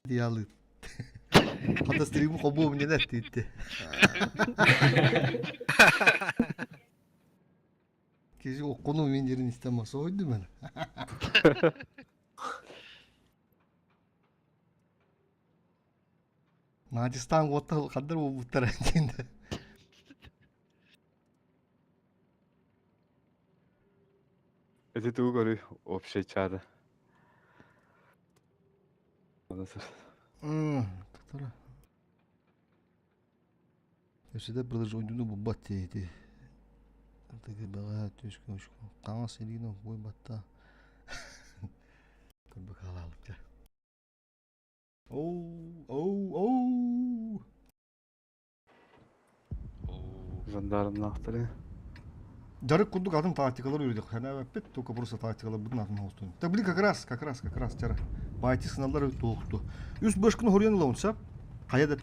Диалыт. Хата стриму хобуом не тиитти. Киһи оккуну мин жерин истем сойду мен. Наадистан уоттал хаддар буолбуттара диэн. Ити тугу көрүй общий чата. Тара. Өссө продолжение бубат ити. Тыгы баҕа түскө хаҥас илиин бой батта. Көрбө хаалаалык. Оу, оу, оу. Жандармнаахтары. Жарык курдук атын тактикалар үйрөдөх. Ханабаппит, только просто тактикалар бутун атын оңостун. Так, блин, как раз, как раз, как раз, тара. Байти сыналар туохту. Үс башкын хорьян ылаунса, кая да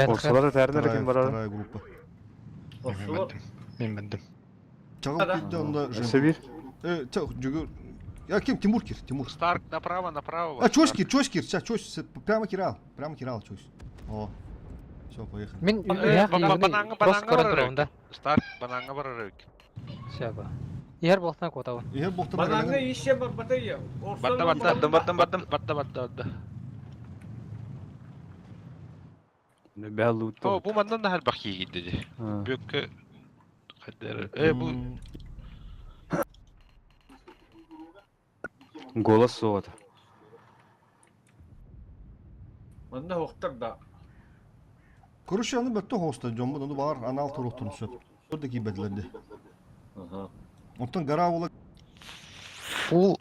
Орсолар этээрдер ким барар? Вторая группа. Мен бардым. Чагыл күйдө онда Өссө бир. Э, жүгүр. Я ким? Тимур кир, Тимур. Старк направо, направо. А, чось кир, чось кир, сейчас, чось, прямо кирал, прямо кирал, чось. О, все, поехали. Мин Банаңы, просто банаңы көрөн барар турабын да. Старк банаңы барар эбит. Все ба. Иһэр буолтан куотабын. Иһэр буолтан Банаңы еще бар батыйы. Батта батта. Баттым, баттым, баттым. Батта батта батта. Бә лут. О, бу мандан да хәл бак кийгин диди. Бүккө кадер. Э, бу Голос суот. Манна хоқтар да. Короче, аны бөттө хоста, дьоммут ону баар анал туруктун сөп. Турда кийбэдилэрди. Онтон гора була Фу.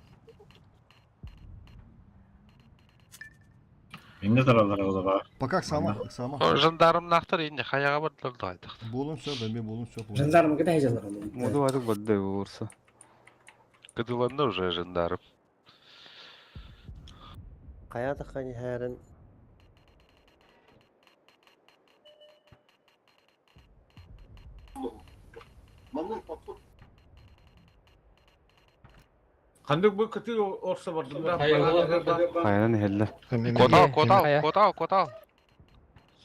Инне таралар олаба. Пока сама, сама. Жандармнаахтар инне хаяга бардылар да айтак. Болун сөп, эми болун сөп. Жандармы кытай жалар олу. Моду атык бадды урса. Кыдыланды уже жандарм. Каята ханихәрен Хандык бу кыты орса бардым да. Хайран хелле. Котал, котал, котал, котал.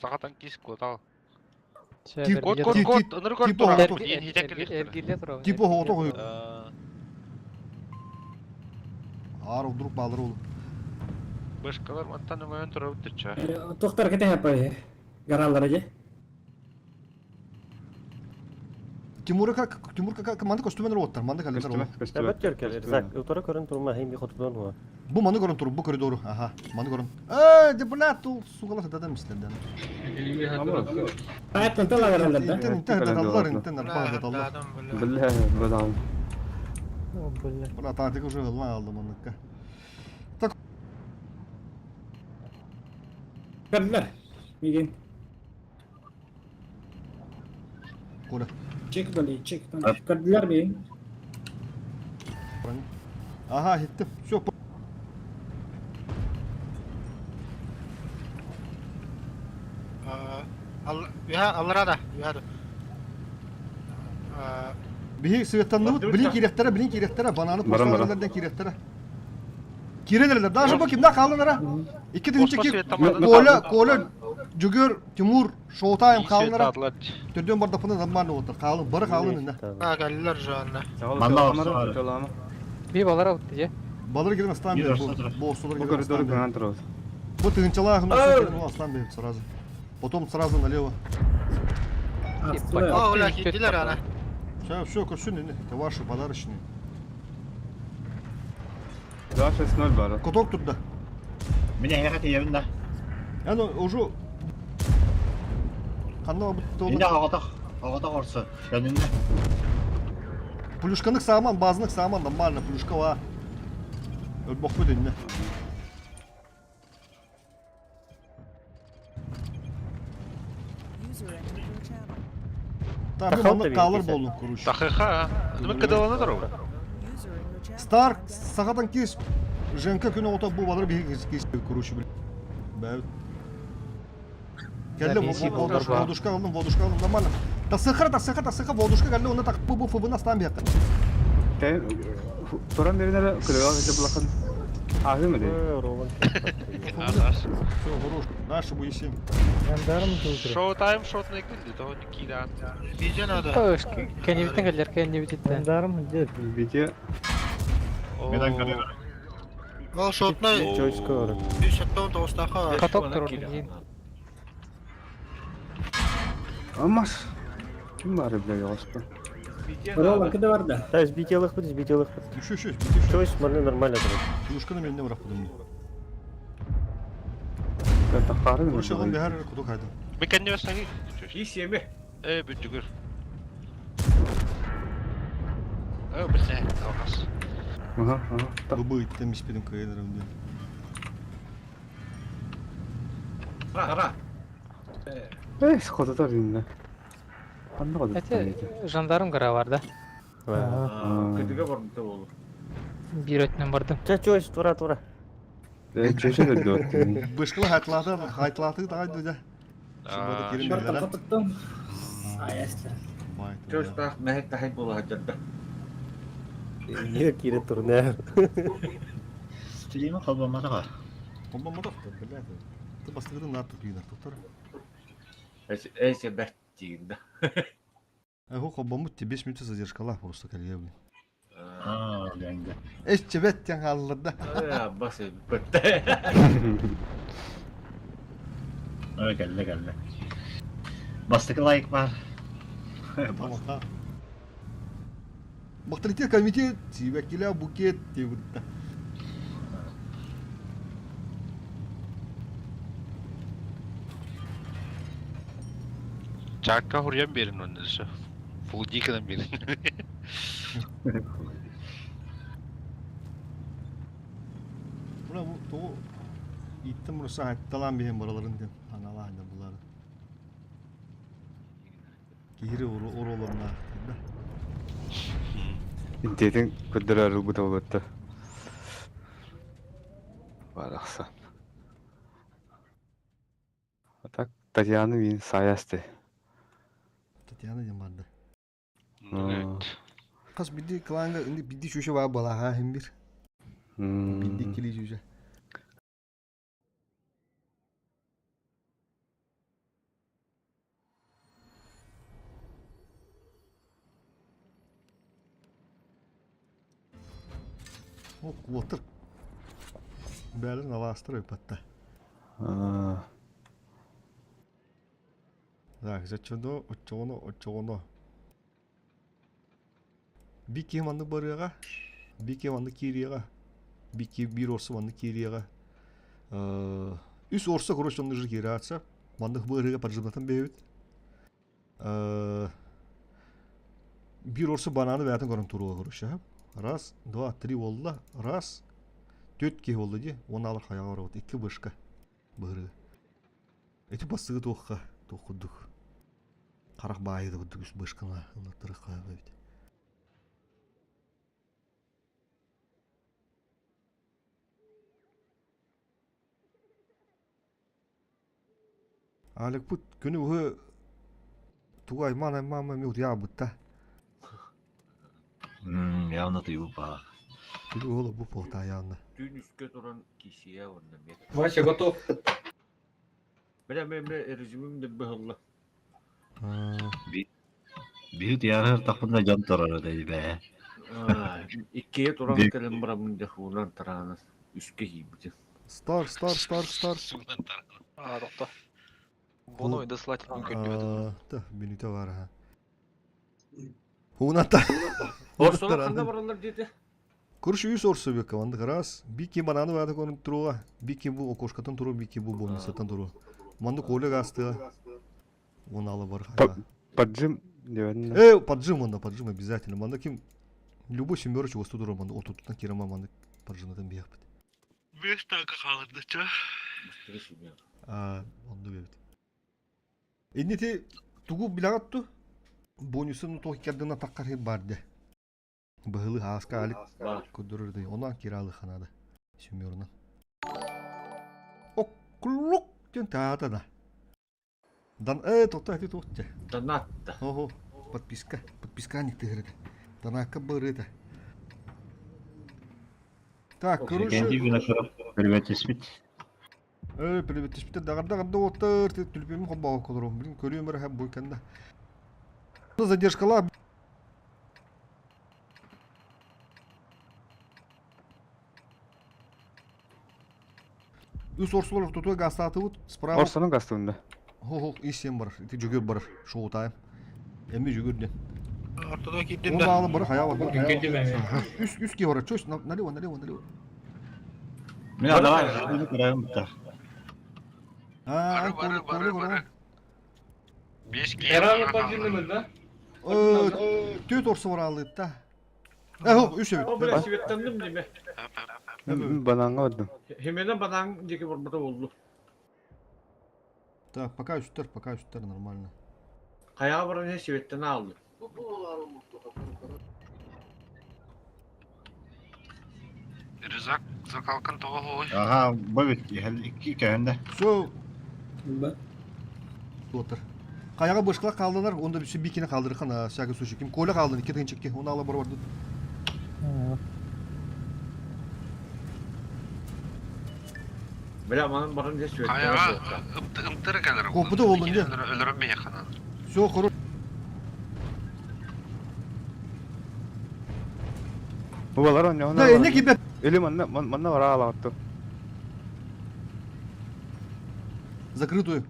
Сахатан кис котал. Кот, кот, кот, ыныр кот. Типа хото хой. Ар вдруг балыр ол. Башкалар мантан өңөн турабыт ча. Тохтар кете хапай. Гараллар же. Тимура как Тимур как манды костюмен роттар, манды календер ол. Эбет көркел, Рзак, утора көрөн турма хим би хотудон хуа. Бу маны көрөн туруп, бу коридору. Аха, маны көрөн. Э, депутат тул сугала сатадам истерден. Аяттан тала гараллар да. Интен интен даталлар, интен арпа даталлар. Билле, бадам. Бра тактика уже алма алдым анныкка. Так. Көрдүлөр. Миген. Коля. Чек доли, чек доли. Көрдүлөр миген. Ага, gitti. Все. Аллара да. Биһи светанныбыт, билин киирехтэрэ, билин киирехтэрэ, бананы Баран, баран. постаралардан киирехтэрэ. Киирелерler, даже бу кимдә калынара? Ике тыгынчы ки Коля, Коля, Жүгөр, Тимур, Шоутайм калынара. Төрдөн бардапына нормально отыр. Калын, бары калын инде. Галлар жанна. Би балар алты же. Балыр кирен астан бер. Бу осулар Бу кирен коридору астан бер. гранат турабыт. Бу тыгынчалар хын астан бер сразу. Потом сразу налево. О, ола кидилер ана. Все, все, көрсүн инде. Это ваши подарочные. 2-6-0 бары. Коток турда. Меня я хотел да. Аны уже Ханна бутты Инде ағата ағата орсы. Янында. Плюшканык сааман, базынык сааман, нормально, плюшка ва. Өлбок бу динне. Та бу маннык калыр болду, короче. Тахыха. Дымы кыдыланы турабы. Старк сахатан кис. Женка күн оҕото бу балар биһиги короче бля. Кэллэ водушка аллым, водушка аллым, нормально. Тасыхар, тасыха, тасыха, водушка кэллэ, онно так бу бу фубына стан биһэттэ. Тэ туран беринere кырыга кете булахан Аһы мы Ас. Все, хорош. Дальше будем. Шоу-тайм шотный күнді, то не кидан. Видео надо. Кэннибиттэн кэллэр, кэннибититтэн. Видео Мен көрөбүн. Ол шотный Чойс көрөр. 179 таха. Каток турар диин. Амас. Ким бар бля яспа. Ролан кыда бар да. Та сбителых бит, сбителых бит. Еще, еще, еще. Чойс маны нормально турар. Юшканы мен не бұрап бұдым. Это хары. Короче, он бәһәр куду кайды. Мен кәнне өсәги. Исеме. Э, бүтүгөр. Э, білсе, алғас. Ага, ага. Бу иттем испедим кайдырым ден. Ра, ра. Эй, схода бинне. Анда кады. Эти жандарм гора бар да. Кыдыга барымта болу. Бир өтінен бардым. Ча Чойс тура тура. Э, чөшө дө. Бышкылы хайтлаты, хайтлаты да дүйде. Барта котуттум. Аястар. Чөс тах мәһет тахай була хаджарда. Не кире турнер. Стрима холбаматаҕа. Онда модақ, блядь. Ты бастығыдан нартық үйнер, тоқтар. Эсе бәт тигинде. Ого, хоббамут тебе 5 минут задержкала просто коллега, блин. Аа, гэнгэ. Эш чебет тен алларда. Э, бас бітті. Ой, кэллэ кэллэ. Бастакы лайк бар. Тамаха. Махталитет комитет, тибекеля букет тебутта. Чакка хурьян берин онда ше. Фулдикадан берин. Buna bu doğu ittim burası hattalan benim buraların dem. Analar da bunları. Geri oru orularına. Интетин көддөрөр бу болотта. Барахсан. А так Татьяна мин саясты. Татьяна демарdı. Evet. Kas bidi klanga indi bidi şuşa var bala ha hem bir. Bidi kili şuşa. О, куотыр. Бәрін аластыр өпатта. Так, зачоно, очоно, очоно. Бики манны барыга, бики манны кирига, бики бир орсы манны кирига. Үс орса, короче, он же кириатса. Манны барыга поджимнатан бебит. Бир орсы бананы бәтін көрін туруға, короче. Раз, два, три болла. Раз. Төрт ке болду ди. Он алыр хаяға барып. Екі бышка. Барыга. Эти бастығы тоққа, тоқудук. Қарақ байыды бұдды үс бышкына, ұнаттырық қайға бит. Алек пут күні ұғы туға айман айман мен ұтия бұтта. Явно ты упа. Күні ұғылы бұ пота явно. Түн үске туран кисия онда мен. Вася готов. Бля, мен мен режимим де быһылла. Биһит ярыр тахпына жон турар дей бе. Иккие туран кэлэн барамын дэ хуунан тараана үске хийбитим. Стар, стар, стар, стар. А, тоқта. Бұны дослать мүмкін Да, минута бар ха. Хуната. Орсолор ханна баралар диэти? Короче, үс орсу бек команда раз. Бики бананы бады конун туруга. Бики бу окошкатан туру, бики бу бонусатан туру. Манды коле гасты. Он алы бар. Поджим дебен. Э, поджим онда, поджим обязательно. Манды ким любой семерочек вас туру манды отуттан кирама манды поджимнатан бияк бит. Беш танка қалырды, ча. А, онду бебит. Эннити тугу билагатту. Бонусын тох кердина таккар барды. Быһылы ааска алик көдөрөр дей. Онан киралы ханады. Семерынан. Окклук диэн таата да. Дан э тоқта эти туохча. Донатта. Ого, подписка, подписканик тыһырыта. Донатка бырыта. Так, короче... Привет, Э, привет, даҕарда даҕарда уоттар, түлүпүөмүн холбообокко олоробун. Блин, көрүөм эрэ бу кэннэ. Задержкалаах Үс орсулар ортотуга гаастаатыбыт. Справа. Орсонун гастыында. Хо-хо, ис сен барар. Ити жүгөр барар. Шоу-тайм. Эми жүгөр ден. Ортодо киирдим Он да. аалы бары хая бар. Үс үс ки барар. Чөс, налево, налево, налево. Мен давай, көрөм бutta. А, Бары, бары, Коля, бары, Коля, бары. Беш киһи Эраны баран поддерживает, да? Төт орсу бар аалыт да. Э, хоп, үс О, эбит. бля, сибеттенним деме. Бананга бардым. Хемене банан диэки барбыта буоллу. Так, пока үстер, пока үстер, нормально. Хайаҕа баран иһэ сибеттен аалды. Рюкзак закалкан тоҕо ой. Ага, бу бит икки көһүндэ. Все, Б. Отыр. Каяга бышкыла калдылар, онда бүсү бикини калдырхан, всякий случай. Ким Коля калды, икки тыгынчыкки, оны ала бар барды. Бля, манан баран иһэ сибеттен Хайаҕа аалды. ымтыр кэлэр. Коппута болдун де. Өлөрөм миэханан. Все, хорош. Бу балар онньоһун. Да, эне кибет. Или манна манна бара алаатту. Закрытую.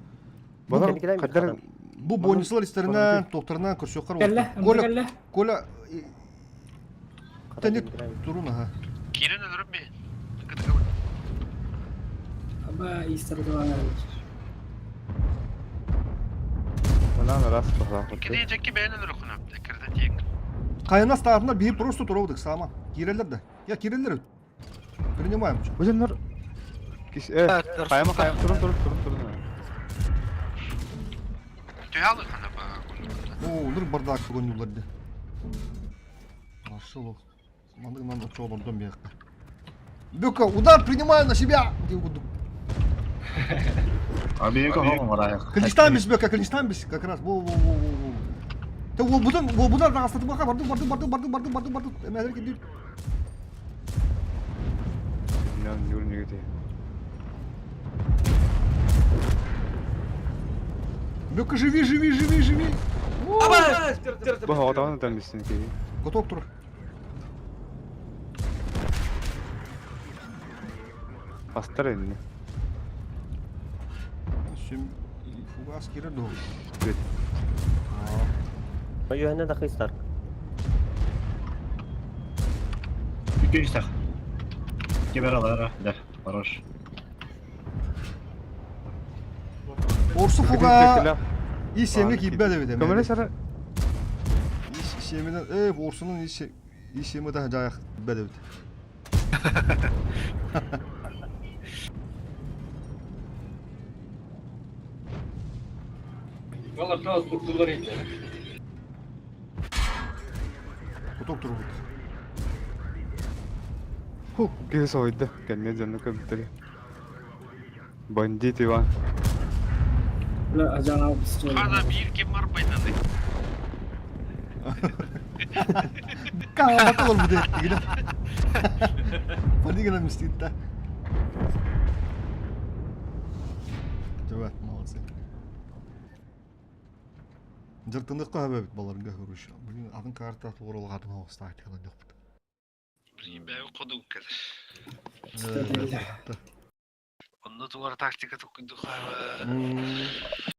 Балар Кэлин каддар Бу бонислар истеринен, тохторынан көрсөккөр. Кэллэ, Коля, кэллэ. Коля, Тәнек турун, аха. Кирен өлөрөм ми. Аба истер дуана. Манан раз бахла. Кири жеки бэйэн өлөрөхүнө. Кирден тиең. Кайына стартына бии просто туровдык сама. Кирелер да. Я кирелер. Принимаем. Бу дьоннор кис э хайма хайма турун турун турун турун. Түһэ алыхана ба. О, нур бардак гонюларды. Нашел. Мандык нам чоолордон биякка. Бөкө, удар принимаю на себя. Абига хоң барай. Клиштан бис бөкө, клиштан бис как раз. Во во во во во. Те во будан, во будан растаты бака барды барды барды барды барды барды барды. Эмелер кидир. Нан юрнигите. Бөкө живи, живи, живи, живи. Бу хаватан там бисин ки. Готов тур. Астар энни. Сим фугас кире до. Бит. Юханна да хыстар. Үкү истах. Кебер да, хорош. Орсу фуга и семик иббе дебит. Көмөлө сара Семиден э орсунун и семи да жаяк иббе дебит. Valla biraz kurtuldular iyice. Готов тур. Ху, киһи соһуйда. Кэннэ дьонно көбүттэр. Бандит Иван. Бля, ажана быстро. Хана бир ким бар байнаны. Каама бу дейт дигиле. Полигона мистит да. Жабат, молодцы. Жыртындыкка хабабит баларга короче. Блин, атын карта тууралгатын оғыста айтқан жок. Блин, бэйэ кодук кэлэр. Онно тугар тактика туккуйду хаба.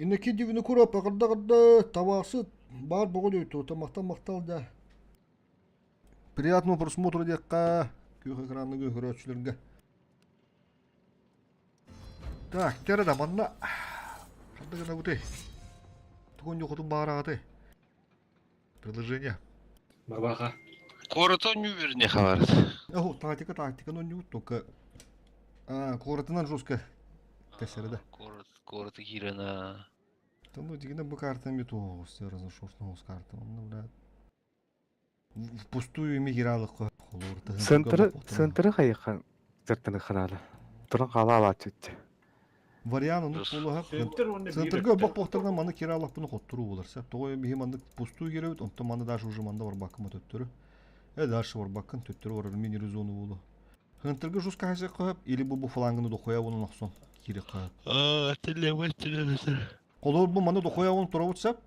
Инники дивини кура пакырда кырда табасы бар бугу дейт тамактан мактал да. Приятного просмотра декка. Күх экранны көрөчүлөргө. Так, тера да манна ханна гынабытый? Тугун дьохотун баараҕатай? Предложение. Бабаха. Куората ньүүбүрүнэ хабарыт. О, тактика, тактика, но не только. А, куоратынан жестко тесері да. Куорат, куораты киирэн а. Да ну, дигинен бу картам бит оҕус, разношерстный карта. Онно, бля, впустую ими киралык холур. Центры, центры хайыхан сыртыны хараада. Туран хаала алааччытчы. Вариант ону полуһа. Центрга бок бохтардан маны киралык буну хоттуруу болар. Сәп тоҕо биһи маннык пустую кирэбит, онтон маны даже уже манна барбаккын төттөрү. Э дальше барбаккын төттөрү барар мини зону болу. Хынтырга жус кахасы кыһап, или бу бу флангыны дохуя онун охсон кири кыһап. Аа, телевай телевизор. Холор бу маны дохуя он туравут сәп.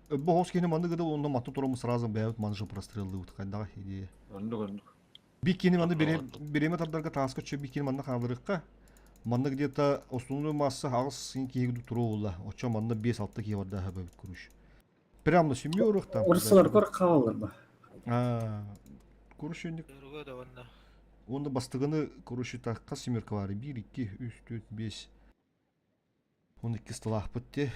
Бу хос кини маны гыда онно маты турамы сразу бэйэбит маны же простреллыбыт хайдаҕа идея. Оннук оннук. Бикини маны биреме тардарга тааска чө бикини манна хаалырыкка. Манна где-то основной масса аҕыс син киһи туруолла. Очо манна 5-6 киһи барда хабабыт куруш. Прямо на семерых там. Урсалар кор хаалар ба. А, короче, Онда бастыгыны, короче, так, хас семерка бар? 1, 2, 3, 4, 5. 12 столахпыт те.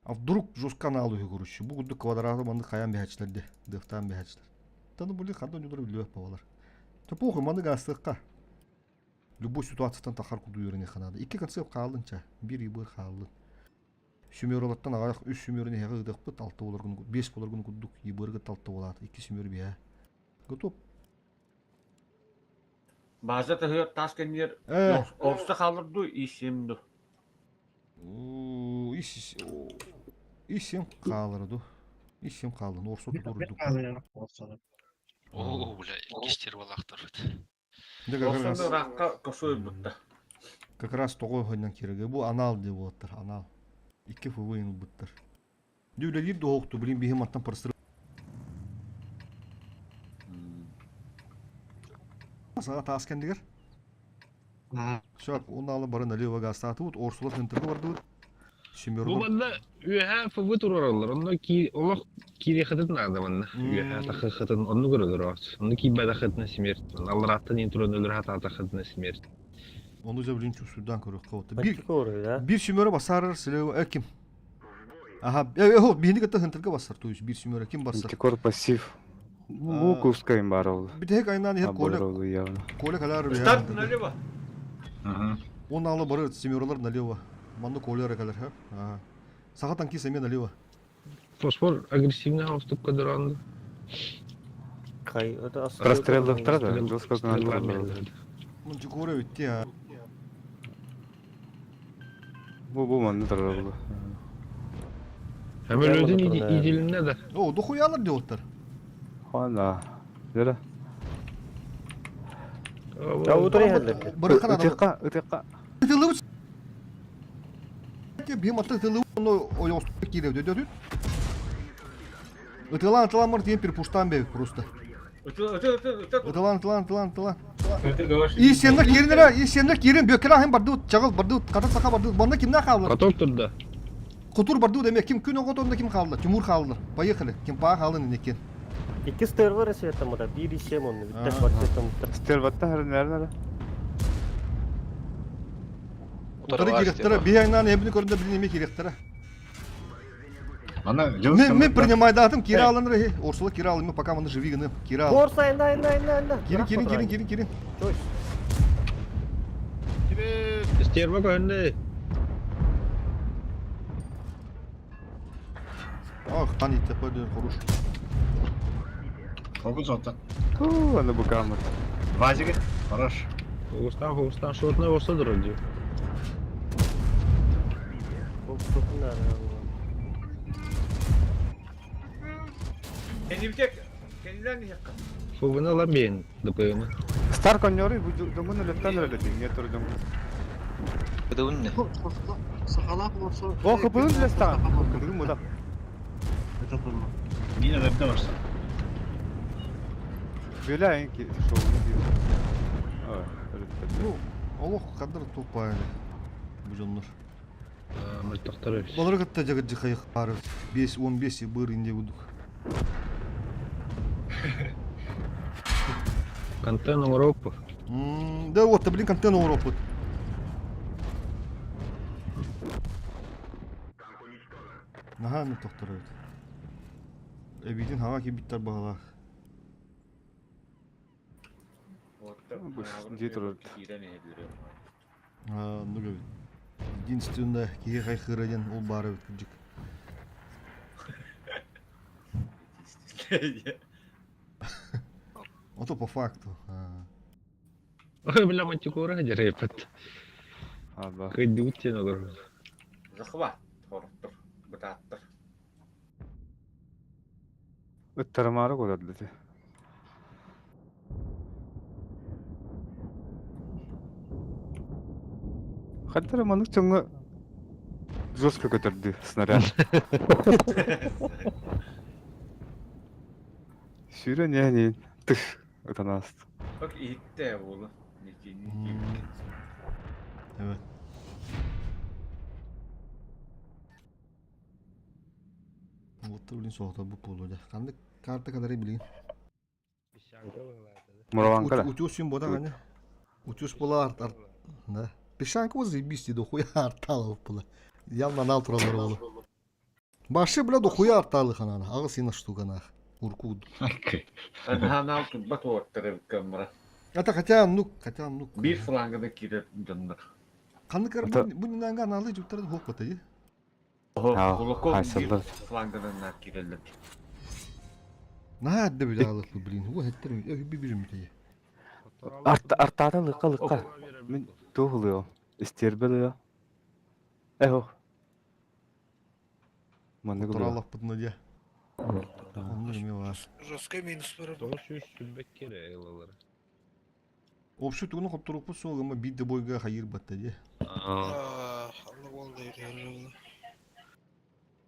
А вдруг жестко канал үһү, короче. Бу курдук квадраты маннык хайан бэһэчилэрде, дыахтаан бэһэчилэр. Таны були хандан дьоннор билбэт бабалар. Та похуй, маннык аастыахха. Любой ситуацияттан тахар курдук үөрэниэххэ наада. Икки концепт хааллын ча, биир ыбыр хааллын. Семеролаттан аҕыйах үс семерын эһэҕэ ыытыахпыт, алта буолар гын, биэс буолар гын курдук, ебыргыт алта буолаат, икки семер биэһэ. Готов. База таһыгар таас кэннигэр Э. орса хаалар дуу, исим ду. Исим хаалар ду. Исим хаалын, орсо тутурдук. Оо, бля, иккис балахтарбыт. Дэ как раз Орсону ракка косой бутта. Как раз тоҕо өһөннөн кирэгэ. Бу анал диye буолаттар, анал. Икки ФВ ылбыттар. Дьэ үлэлиир да блин, биһи мантан прострел. Саҕа таас кэннигэр. Сөп, онно бары налево гастаатыбыт, орсулар хынтырга бардыбыт. Бу Семербут. манна үөһээ ФВ туруораллар, онно ки олох киириэххитин наада манна. Үөһээ тахыаххытын оннук өлөрөөт. Онно киирбэтэххитинэ смерть. Алларааттан иин туран өлөрө сатаатаххытына смерть. Ону же, блин, чувствуйдан көрүөххэ вот. Бир Мантикоры, да? бир семера басарар слева э ким? Ага, э, э, биһини кытта хынтырга басар, то есть бир семера ким басар? Антикор пассив. Бу кускайым бар ол. Битэһик айнаан иһэр Коля, Абыр явно. Коля калар Старт налево. Ага. Он алы бары семералар налево. Манны Коля эрэ кэлэр, ха? Саха танкист эмиэ налево. Фосфор агрессивный хаустук кадыранды. Кай, это Простреллахтара да, жестко Стрела Мантикора битти, а. Бу бу манны тарар булу. Hemen иделинне да. О, дохуялар диоттар. Хана. Жара. А утри хәлләр. Бары хана. Ытыка, ытыка. Тылы Бим аты тылы оны ойост кире дөдөт. Ытылан ытылан мар тиен перепуштан бе просто. Ыты ыты ыты ыты. Ытылан ытылан ытылан ытылан. И сеннер киринер, и сеннер кирин бөккеле ахын барды, чагыл барды, ката сака барды. Банда кимнә хаалар? Каток турда. Кутур барды деме ким күн оготонда ким хаалар? Тимур хаалар. Поехали. Ким па хаалын некен. Икки стервер светом да, бир исем он, биттә бар светом. Стерватта хәрнәр. Утары киректер, би айнан эбини көрүндө бир неме киректер. Ана, Мен мен принимайдатым кира алыныр, хе. Орсула кира алын, пока маны живи гыны. Кира алын. Борса инда инда инда инда. Кирин кирин кирин кирин кирин. Чой. Стерва көрүндө. Ах, тан итте пойден хорош. Фокус отта. Ту, аны бу камер. Вазик, хорош. Фокустан фокустан шотна болса дұрды. Кенибитек. Кенилен якка. ФВны алам бейін ДПМ. Стар коньоры бу донгун өлөттөн өлөтүн, не тур донгун. О, хыпын лестан. Кыдыгын муда. Мина да барса. Бөлә инки шоу не Ой, Ну, Аллах кадр тупая. Бу жоннор. Мөлтөктөр. Балар кытта жагы жыхай бары 5 15 быр инде будук. Контент Европа. Да вот, блин, контент Европы. Наһаа аны тохтор эбит. Эбиитин хаҥа киирбиттэр баҕалаах. Дии турар. Оннук эбит. Единственное, киһи хайхыыра диэн ол баар эбит кырдьык. Ото по факту. Ой, бля, мантикора дьарыйпыт. Аба. Кыйдыбыт диэн олорор. Захват, хороттор, бытааттар. Ыттарымаары көрөрдө. Хаттара маннык дьоҥҥо жестко көтөрдүү снаряд. Сүүрэн иһэн тых ытан ааста. Bak иһиттэ буолу. Evet. Уоттар билин соһутар бу буолуо дьэ. Ханнык карта калары билигин? Мураванка да. Утюс син бода ганя. Утюс була арт арт. Да. Пешанка вот заебись до хуя арталов была. Явно анал туралар олу. Башы бля до хуя арталы ханана. Ага сина штука нах. Уркуд. Анал турбат уоттары камера. Это хотя ну, хотя ну. Биир флангада киирэр дьоннор. Ханнык Это- бу нинанга аналы жуттарын хоп бата. Кулаков биир хайсаллар. флангадан киирэллэр. На да бля алых блин. Во хеттер би бирим те. Артаата лыкка лыкка. Мин туох ылыа? Истиэрбэ ылыа. Эхо. Маннык ылыа. Туралах бутна дия. Онну эме бар. Жесткий минус бар. Тоҕус сүүс сүлбэккэ эрэ ылалар. Общий тугуну хотторукпут суолгама биир да бойга хайыр батта дии. Алла бол дейт.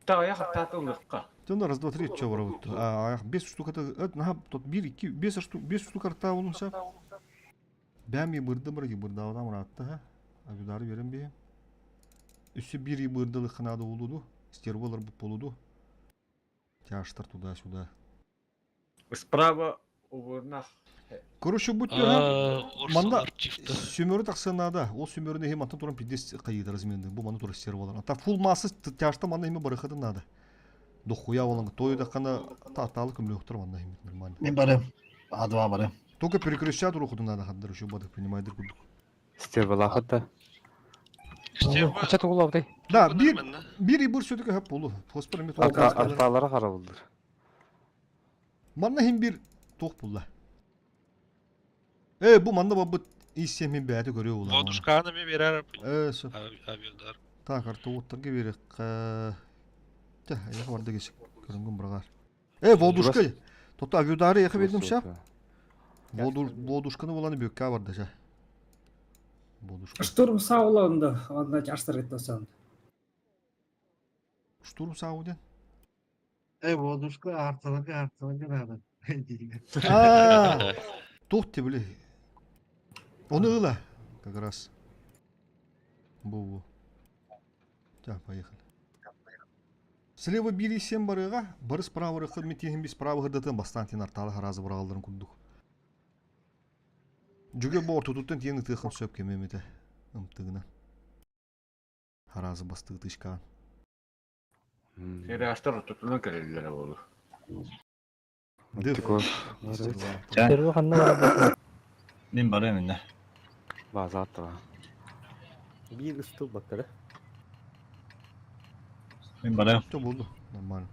Тая хаттаата ылыахха. Тёна раз, два, три, чё барабыт. А, бес штук это, это, наха, тот бир, икки, бес штук, бес штук арта олунса. Бәм ебырды бір ебырды адам ратты, ха. Абидары берем бе. Үсі бир ебырдылы ханады олуду. Стерволар бұп болуду. Тяжтар туда-сюда. Справа убурнах. Короче, будь Манда сүмөрү тахсынада, ол сүмөрүнө хем антан туран пиздец кайыды разменди. Бу маны тура сервалар. Ата фул массы тяжта манда хеме барыхады надо. Дохуя болан тою да кана таталы көмлөктөр манда хеме нормально. Мен барым. А2 барым. Только перекрещать руку надо хаддар еще бадык принимай курдук. Истиэрбэлаахыт да. Куча тугулабытай. Да, бир бир и бир все-таки хап болу. Хоспор эме Артаалара харабылдыр. Манна хем бир тох булла. Э, бу манна бабыт иссемин бәйти көрүө була. Водушканы мен берер. Э, со. Авиодар. Так, артуоттарга берек. Та, я барды кесик. Көрүнгөн бирагар. Э, водушка. Тото авиодары яхы бердим ша. Водушканы боланы бөккә барды ша. Водушка. Штурм сауланды, онда жаштар кетті Штурм сауден. Эй, водушка арталага арталага надо. А, Тух ты, бли. Он ила, как раз. Бу-бу. Так, поехали. Слева били семь барыга, бары справа рыхы, мен без справа гырдатын бастан тен арталы харазы бұрағалдарын күрдік. Жүге бор тутуттан тені тыхын сөп кемемете. Ымтыгына. Харазы басты тышкан. Сире тутунан кэлэллэр буолу. Дых. Тикор. Сервер ханна барабыт. Мен барым инде. База аттыга. Биир ыстыл бактара. Мен барым. Все болды, нормально.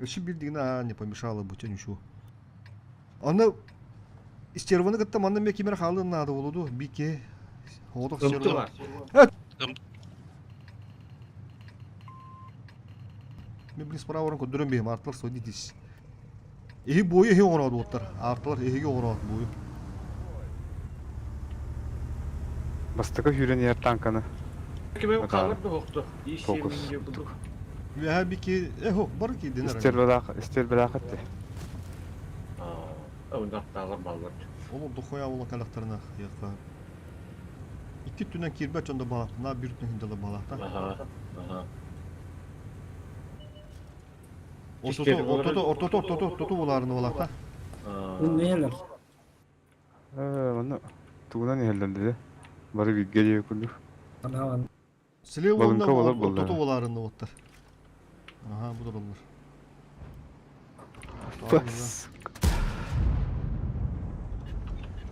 Еще билдигина не помешало бы, ничего. Аны истерваны кытта манна ме кимер халы надо болуду, бике. Одох стерва. Мен блин справа рын көдөрөн бейм, артлар содитесь. Эхи бойы эхи оңород оттар. Артлар эхиге оңород бойы. Бастакы хүрен ер танканы. Киме Ата. калар да хокту. Фокус. Вә бике, эхо, бар ки денер. Истиэрбэлаах истиэрбэлаахыт. Онда тагыр баллар. Ол дохуя болан калактарына яка. Икки түнен кирбе чонда бала, на бир түн хиндала бала та. Аха. Аха. Ортото, ортото, ортото, ортото, ортото боларны бала та. Нелер? Э, манна тугунан иһэллэллэр. Бары бииргэ дии курдук. Анаван. Слева Балынка онна болар булды. ортото боларны оттар. Ага, бу тураллар.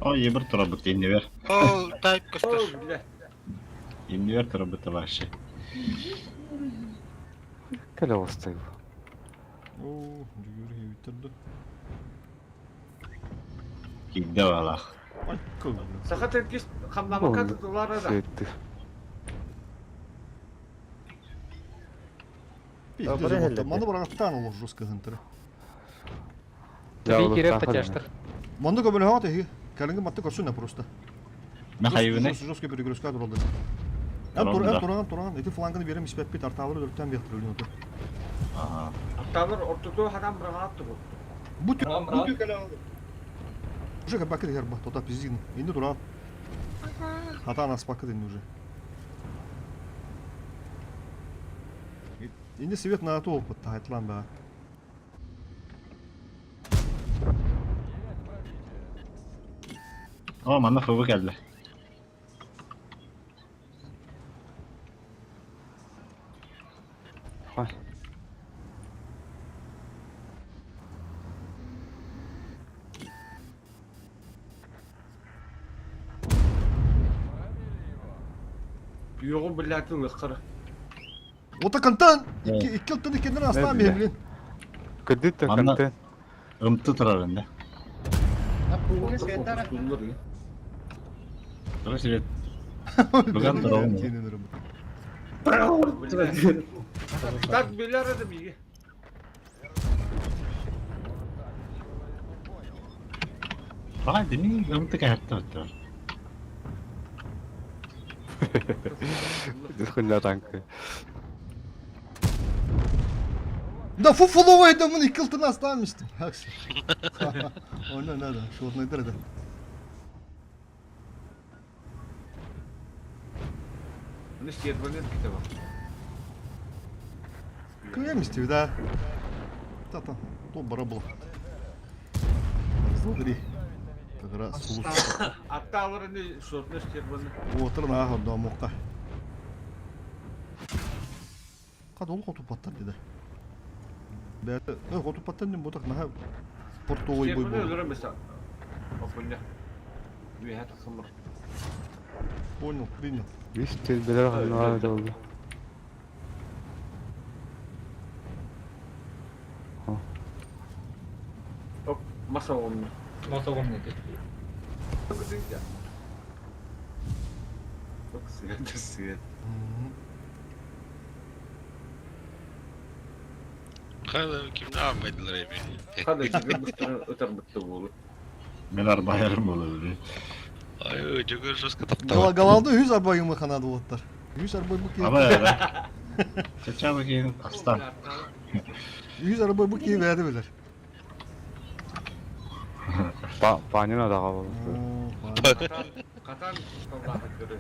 Ой, ебір турабыт иннибер. Ол тайп көстөр. Иннибер турабыт вообще. Кэлэ оҕустай. Оо, жүгүр хебиттер Киирдэ баалаах. Саха тенкис хамнамакка тутулар да. Маны барагаттаан олор жестко хынтыры. Би киреп татяштыр. Манды көбөлөһөҕө тэһи. Кэлиҥҥи матты көрсүнэ просто. Михаиловна. Жестко перегрузка туралды. Эн туран, туран, туран. Эти фланганы берем испэппит артаалары өрттөн биэхтэр өлүн оту. Артаалар ортоту хатан быраҕаат тугу. Бу бу кэлэ Уже кабака дегер ба, тота пиздин. Инде туран. Хатан аспакы дин уже. Инде свет на то опыт тайтлан ба. О, манна ФВ кэллэ. Үөҕү биллээтин ылыаххара. Ота контент! Икки ылтын иккиннен астаан биһи блин. Кырдыт Манна контент. ымты турар инде. Тура свет. Бүгін турабын. Так билэр это биги. Баҕа дими ымты кэһэртэ оттор. Дыхылла танкы. Да фу фуловый да мын икки ылтын астаан мистим. Ойна надо, шотный да. Bunu стерванет китеба. Кыя мистив, да. Та-та, то барабыл. Смотри. Как раз сулус. Аттааларыны шотны стерваны. Отыр на хордо мукка. Кад ол хоту паттар деди. Бәті, э, хоту паттар дем ботак наха портовой бой Стерваны бол. өлөрө mesela. Опуня. Үөһэ тахсаммар. Понял, принял. Үс телбелер ханнаа долду. Оп, маса оҕунна. Мас оҕунна dedi. Свет, свет. Хайда кимне арбайдылар эми. Хада жигер быстыры өтөр бытты болу. Мен арбайарым болу. Ай, жөгөр жестко таптап. Галалды 100 арба юмы ханады оттар. 100 арба бу ки. Аба да. Чача бакин астан. 100 арба бу ки бәді билер. Панина даға болу. Катан каллаах көрө.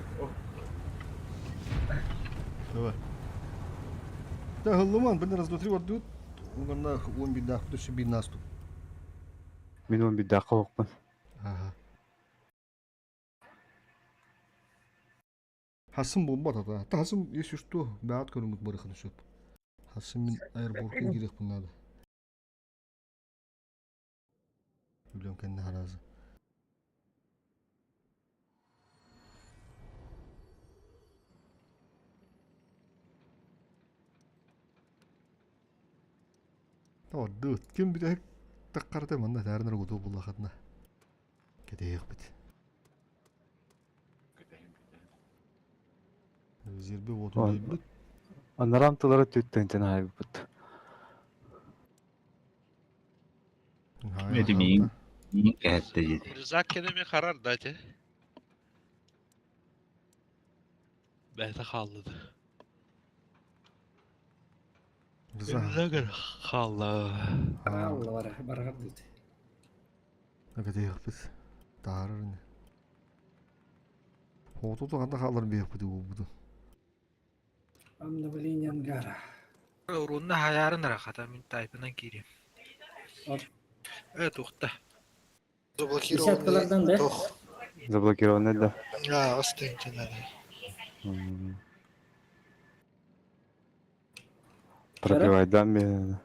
Давай. Да, Луман, блин, раз, два, три, вот тут. Он он беда, кто себе наступ. Мин он бидда қоқпын. Ага. Хасым бомба тата. Та Хасым, если что, бәат көрүмүт барыхын сөп. Хасым мин аэропортка керек надо. Билем кенде харазы. Ордут. Ким бит таккарта манна таарнар гуту буллахатна. Кетеек бит. Зирбе оту дейбит. Анарам тылары түттен хайбыт. Эти миин миин кэһэтте диэти. Рюкзак кенеме харар дате. Бәті қалды. Рюкзак қалды. Алла бар, баргар дейт. Кетеек бит. Таарар. Оту канда халар бек бит бу. Обновление ангара. Урунна хаярын рахата мин тайпынан кирим. Э, тухта. Десяткалардан да? Заблокированный да. А, остынчы надо. Пробивайдан мен.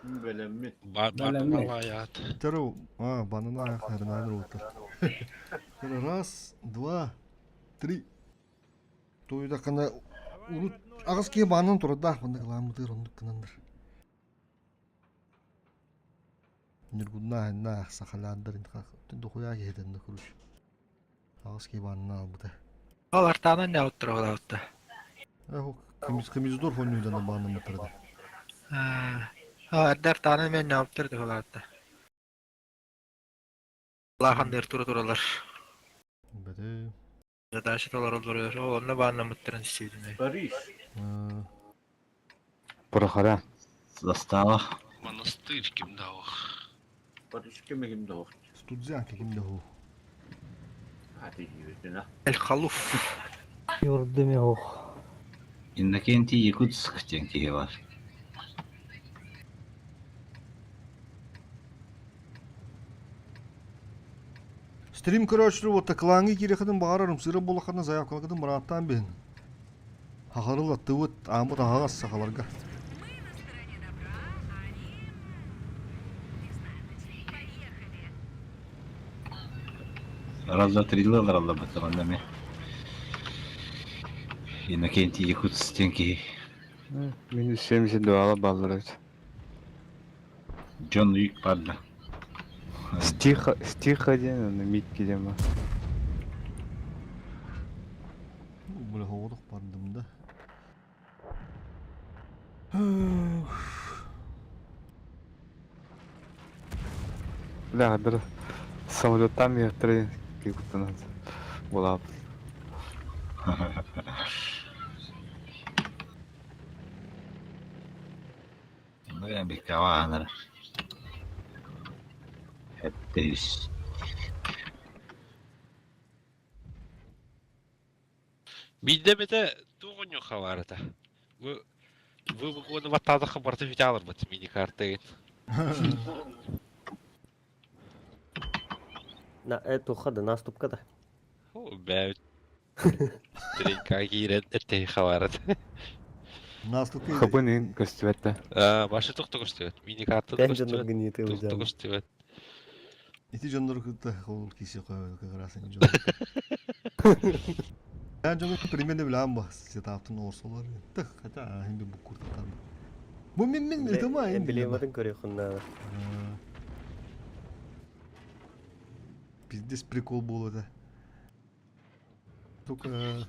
Бэлэммит. Бэлэммит. Теру, а, банана хернайдыр уттар. Раз, два, три. Туйда кана урут агыс киһи баанан турардаах манна кылааммытыгар оннук гынаннар. Ньургуннаах иннаах сахалаандар дохуя киһитэннэ куруш. Аҕыс киһи баанынан албыта. Ол артаанан не оттура Кымиздор фоннюйдан бааннаммыттар Аа, эрдэ артаанан мен не оттура туһалаатта. Лааханныыр тура туралар. Бэдэ. Задача толороллоругар ол онно бааннаммыттарын истибитинэй. Париж. Прохора. Застава. Монастырь ким даух. Париж ким ким да Студзянка ким да Hadi yürüdün Эль Халуф. Юрдым ох. Иннокентий Якутск диэн киһи бар. Стрим көрөөччүлэр уотта кылааҥҥа киириэххитин баҕарарым, сыыра буоллаххына заявкаларгытын бырааттаан биһин. Хахарыл аттыбыт, ааммыт аһаҕас сахаларга. Раз, два, три ылалар манна эмиэ. Иннокентий Якутск диэн киһи. Минус 72 баллар эбит. Джон Уик барда. Стих, стих один, аны Микки диэн бар. Бля, оҕолох бардым да. Бля, хадыр самолеттан миэхтэрин киһи булаап. Ну, я биккаваанар. Хэттис. Биирдэ эмэтэ туох оонньуохха баар этэ. Бу бу букваны баттаатахха барыта бүтэ аларбыт мини-картыгын. На эту хада наступка да. О, бэбит. Тренька киирэн эттэһи хабар этэ. Наступка Хабын иһин көстүбэт да. Башы тохто көстүбэт. Мини-карта Пять көстүбэт. гниты Тохто көстүбэт. Ити дьоннору кытта ол киси как раз они дьон. Я дьону примерно билэм ба сетаптын орсолар. Тых, хотя хин би буккуртар. Бу мин мин ытыма ин. Эмблематын көрүөхүн Пиздец прикол был это. Только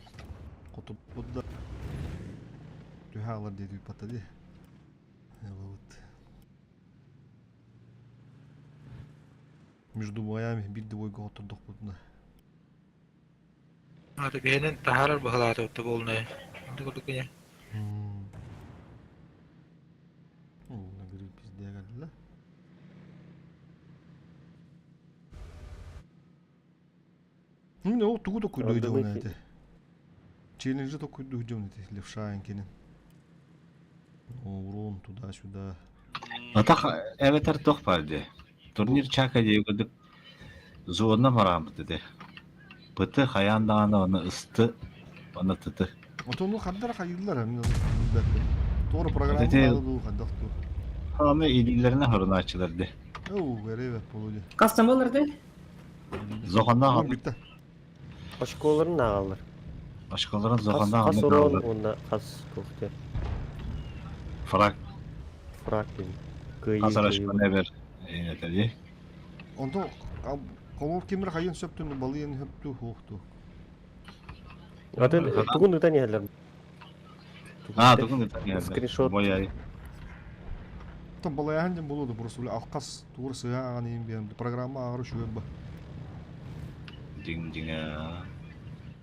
хотуппут да түһэ алар диэти паттади. Вот. Между боями биир да бойга отордохпутуна. Аты бэйэнэн таһаарар быһалаата отто буолунай. Онту курдук кини. Нагры пиздец кэллэ. Ну, ол тугу токуйду дьон эти. Челленджи токуйду дьон эти левша кенен. Урон туда-сюда. Атах эбэтэр туох баар дии. Турнир чака дии курдук зона марааммыт этэ. Пыты хайаан даҕаны оны ысты, оны тыты. Отону хардара хайыыллар мин Туора программа Эти- наада дуу хайдах дуу. Аны илиилэринэ хорунааччылар дии. Оу, эребет болуди. Кастом болар да? Зоханнаах Бүтті. Очколарын ааҕаллар. Очколарын Хас зоханнаах хас аны урон хааллар. уонна хас туох Фраг фраг диэн. Кыайыы хас кыайыы. арашпан эбэр этэ дии. Онто колор кимир хайын сөптүн балыйын хөптү хуохту. Атын тугун ытан иһэллэр. Аа, тугун ытан иһэллэр. Скриншот. Бойай. Там балаяхан ден болуду просто бля алкас тугур сыга аган им биэн программа агыр үшүгө ба. Диң диңа.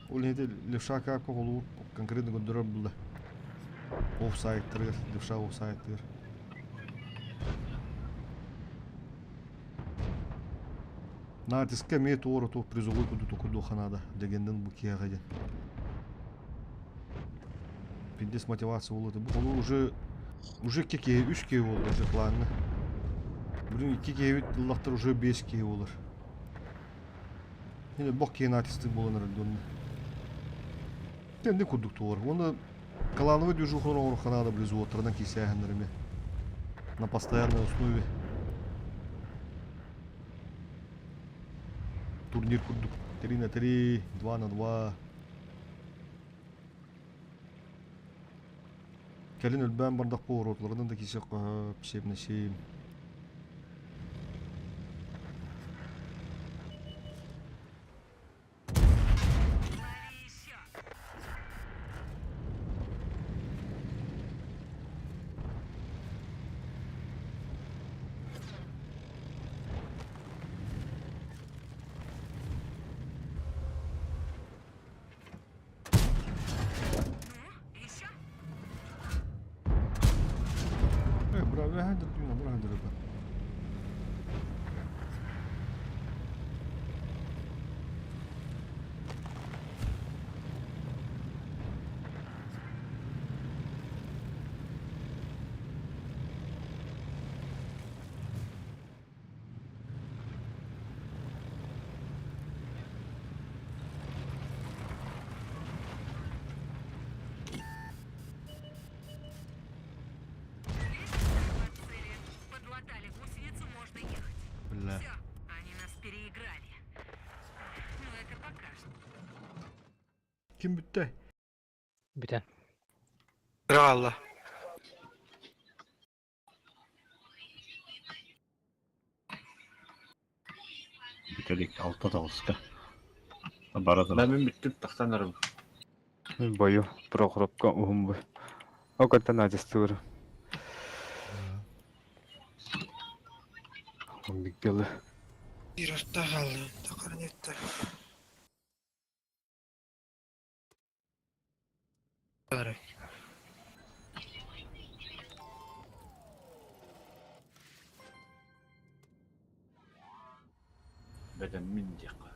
Ол неде левша как колу конкретно көндөрөр булда. Офсайттыр, левша офсайттыр. Натиске ме туора ту призовой куду токуду ханада дегенден бу кияга ден. Пиндес мотивация болду. Бу колу уже уже кеке 3 кей болду уже планны. Бүгүн 2 кей бит уже 5 кей болор. Эне бок кей натисти болонор донна. Тенде курдук туор. Оны Клановый движухалар оҥоруохха наада близуоттарынан киисээһиннэрими на постоянной основе. Турнир курдук 3 на 3, 2 на 2. Кэлин өлбөөн бардахпа уруотларынан да киисиэххэ сөп, 7 на 7. Бля. Ким бүттэ? Бүтэн. Кыра Бүтэлик алта тоҕуска. Бара турар. Мен бүттүм тахсан арым. Бою Прохоровка уһун бу. Окоттан адьастыыр. Оннук дылы. Биир орто хаалла. Тахарын еттер. Бэдэммин диэххэ.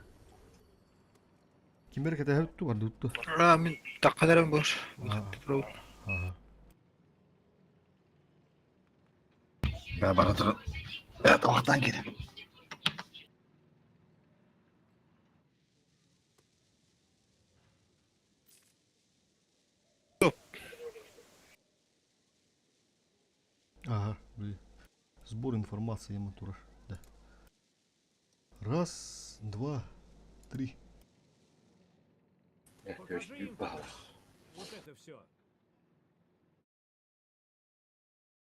Ким эрэ кэтэһэ тугар дутту. Аа мин тахханарым бу. Ага. Бә бара турар. Бә тоқтан киреп. Ага, блин. Сбор информации ему турар. Да. Раз, два, три. Көстүү баҕар. Вот это все.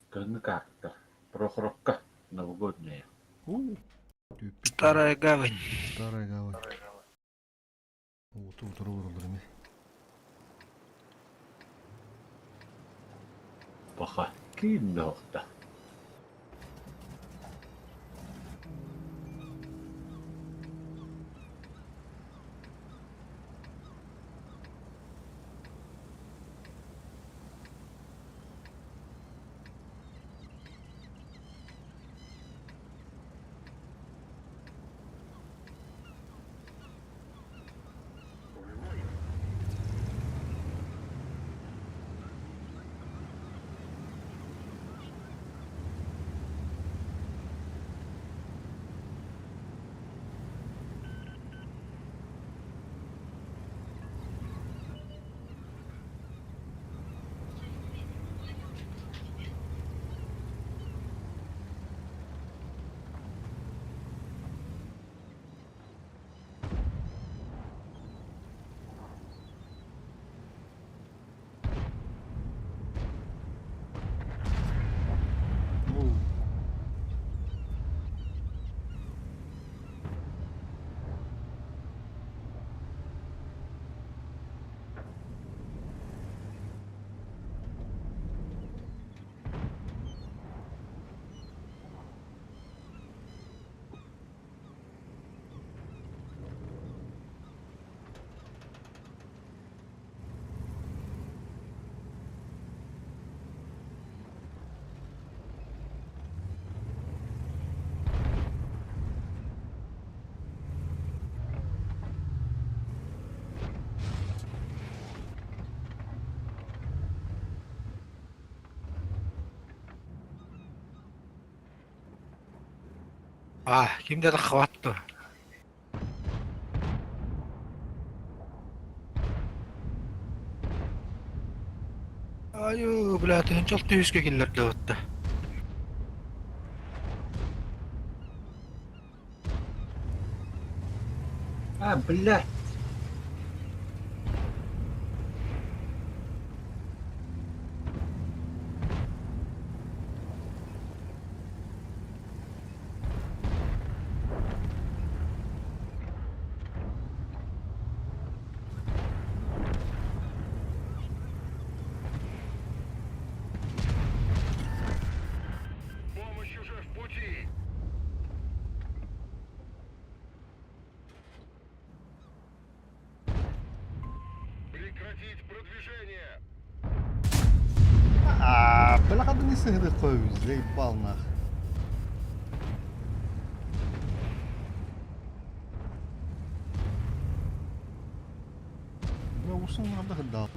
Кыһыҥҥы карта. Прохоровка. Новогодняя. У, түппүт. Старая гавань. Старая гавань. Оту утары олороллор эмиэ. Паха. Киин да. Ну, Аа ким да хватты. Айыы, бля, тыһынчал түһүскэ киллэрдэ батта. А, блядь. А, бля, хадын не сыгды қойыз, заебал нах. Бля, усын надо дал.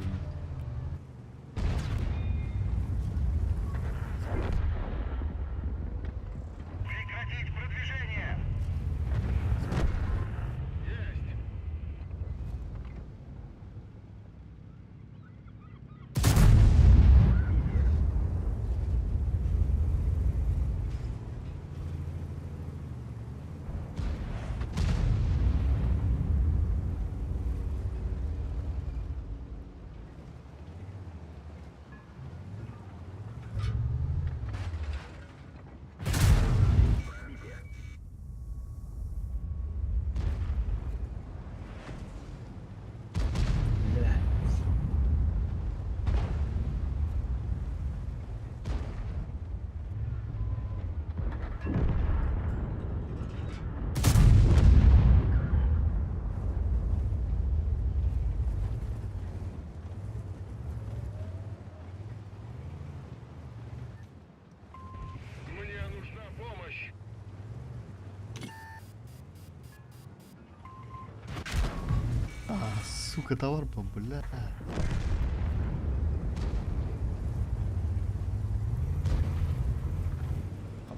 А, сука, товар был, бля.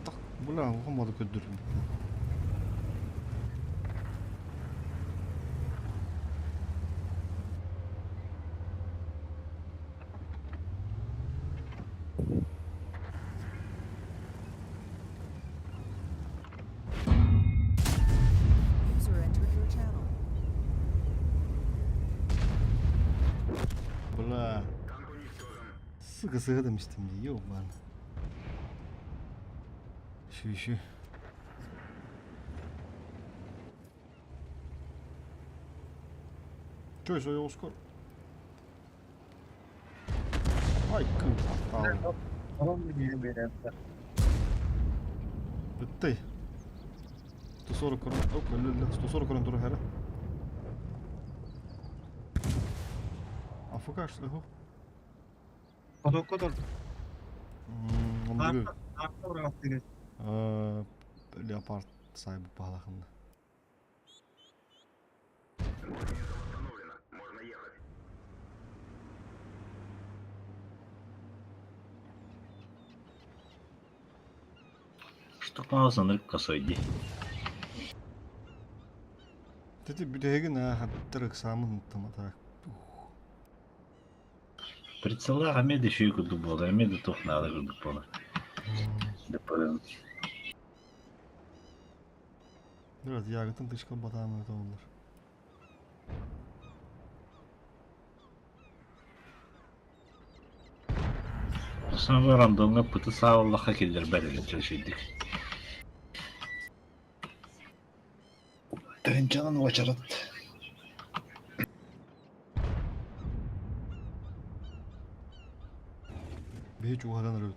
Так, бля, ухамады көддүрдүм. User entered your channel. Бля. Сука, сыгадым истим ди, ёбан. Еще, еще. Чё, еще я скоро? Ай, кыл, Бітті. 140 крон. Оп, 140 крон тура хәрі. АФК что ли? Kodor. М, Леопард сайбы палахында. Что пауза косой ди. Тети бүтәген хаттыр экзамен тамата. Прицела Амеди еще и куду было, Амеди тух надо куду было. Депарен. Evet, ягытын тышка батамы это olur. Sonra рандомга пыты сааллаха келер бәрі çalışıydık. Тыгынчанан очарат. Бейч угадан рөт.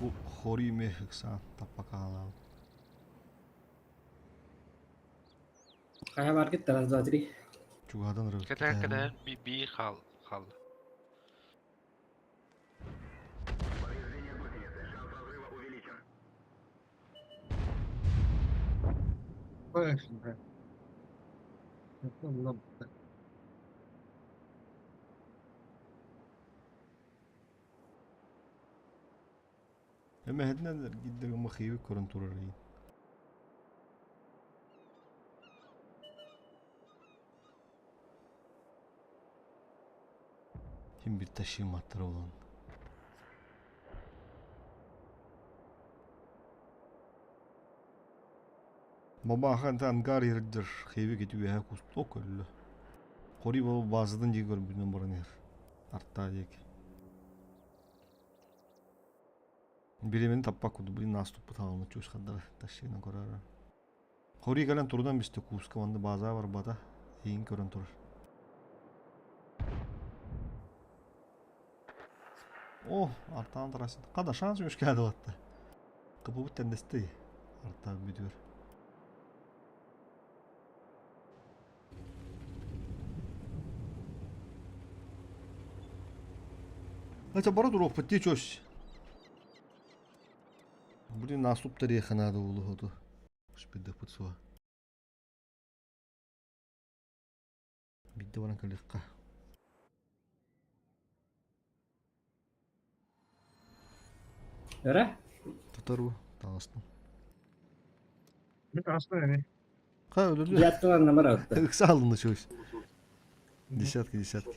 Бу хори мехикса таппакала. Kaya var git раз, два, три. Чугадан рөт. Кэтэн кэтэн би би хал хал. Эме хеднен гиддер махиви көрөн турар. Ким bir тащиматтар olan. Бабахан ангар ердер хейби кети үөһэ кусто көллө. Хори баба базадан дии көрбүтүнэн баран иһэр. Артаа диэки. Биремени таппак курдук блин наступпут хаалына чуус хардара тащыынан көрөр. Хори кэлэн турунан бистэ кууска манна базаа барбата иин көрөн турар. О, артаан тарасын. Хада шанс үскээди батта. Кыбыбыт тэндэстэй. Артаан бүтүөр. Это бара туруохпут дии чөс. Блин, наступ тариха надо улуһуту. Шпиддахпыт суа. Бидде баран кэлиэххэ. Эрэ? Тутар бу, таҕыстым. Мин таҕыстым эми. Ха, өлөрдү. Дьяттылар намар атты. Ыкса алынды чөс. Десятки, десятки.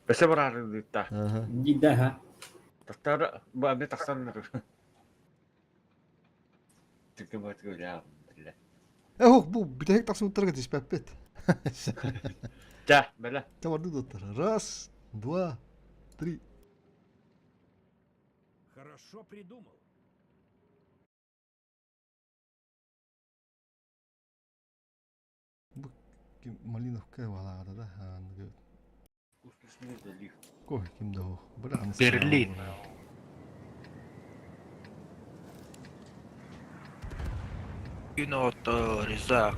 Өсө бараарыдыытта. Ага. Дидэ ха. Тахтар бу эмиэ тахсан Түкү бат биллэ. Э, бу бүтэһик тахсыбыттарга тиспэппит. Ча, бэлэ. Табарды доттар. Раз, два, три. Хорошо придумал. Бу Малиновка балаада да. Кой ким да ол. Берлин. Күн Резак.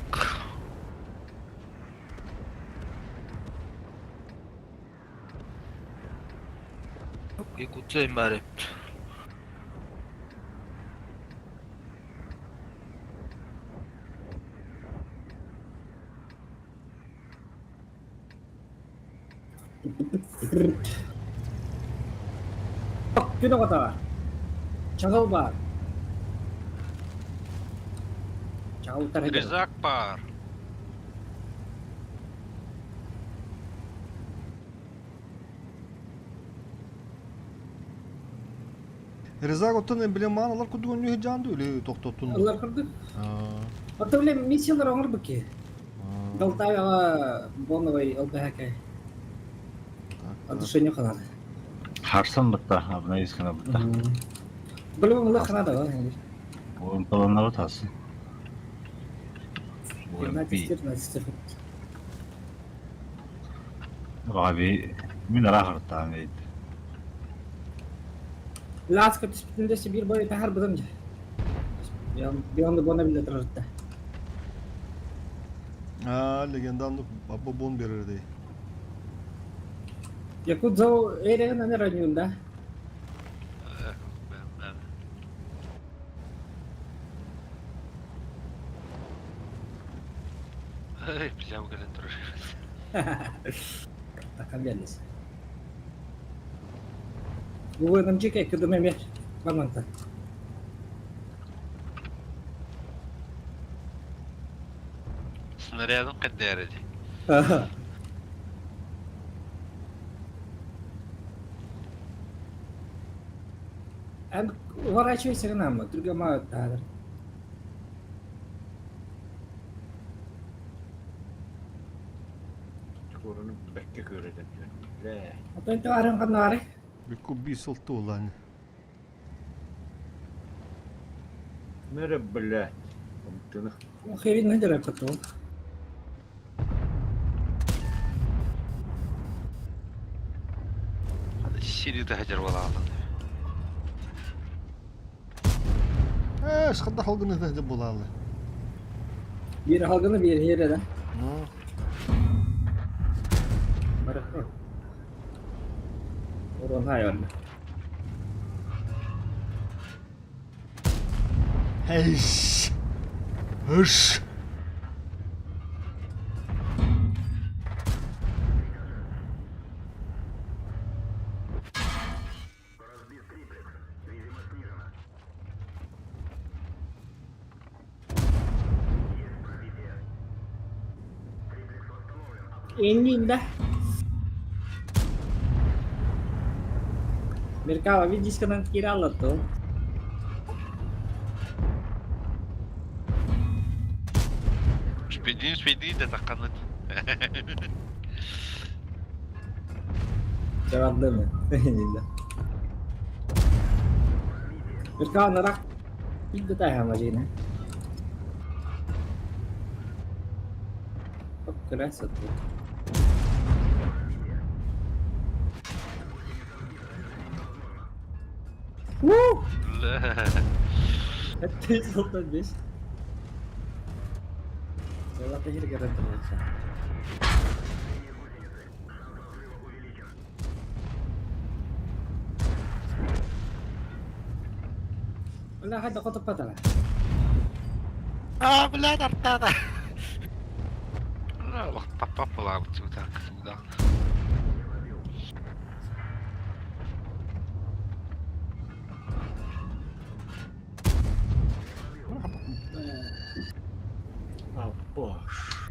Якутия барып. Күн оҕото. Чаҕыл баар. Чаҕылтар Резак бар. Резак оттон эмблемаан алар курдук өннү жаанды үле тохтоттун. Ылар курдук. Оттон биле миссиялар оҥорбут ки. Далтаға боновой ЛБХК. Отношение канады. Харсан бытта, обновись гына бытта. Билбем ыла канада. Уымпаланары тасын. УМП. 14 Abi, мин арахартаан дейт. Ласка түспүтүндө бир бой тахар быдым. Бионды бона биле турарда. Аа, легендарный бабба бон берер дей. Якудзо эреген ане ранюнда. Ай, бля, кэлэн турар. Такамбелес. Бугун жеке кыдым эме барманта. Снарядын каддары ди. Эн уворачивайся нам, другама тадыр. Чукуруну бэкке көрөдөн. Лэ. Отон таарын каннары. Бикку би сылты улан. Мере блядь. Умтыны. Херин надера потом. Сири да хажар балаалан. Э, шхадда халгыны да булалы. Бир халгыны бир хере да. Ну, Бары. Урон хайван. Эйш. Ыш. Эннинде. Меркава видишканан киирэ аллаттыл. Успейдиин, успейдиин да тахханныт. Чавардымы? Меркава нарах Пидда тайха мажина. Красота. Уу! Ты солтан беш. Золото жиргерен турбача. Бля, хайда хотоппатала. А, блядь, артада. Таппап буолаабыт сюда, сюда. Аппаш.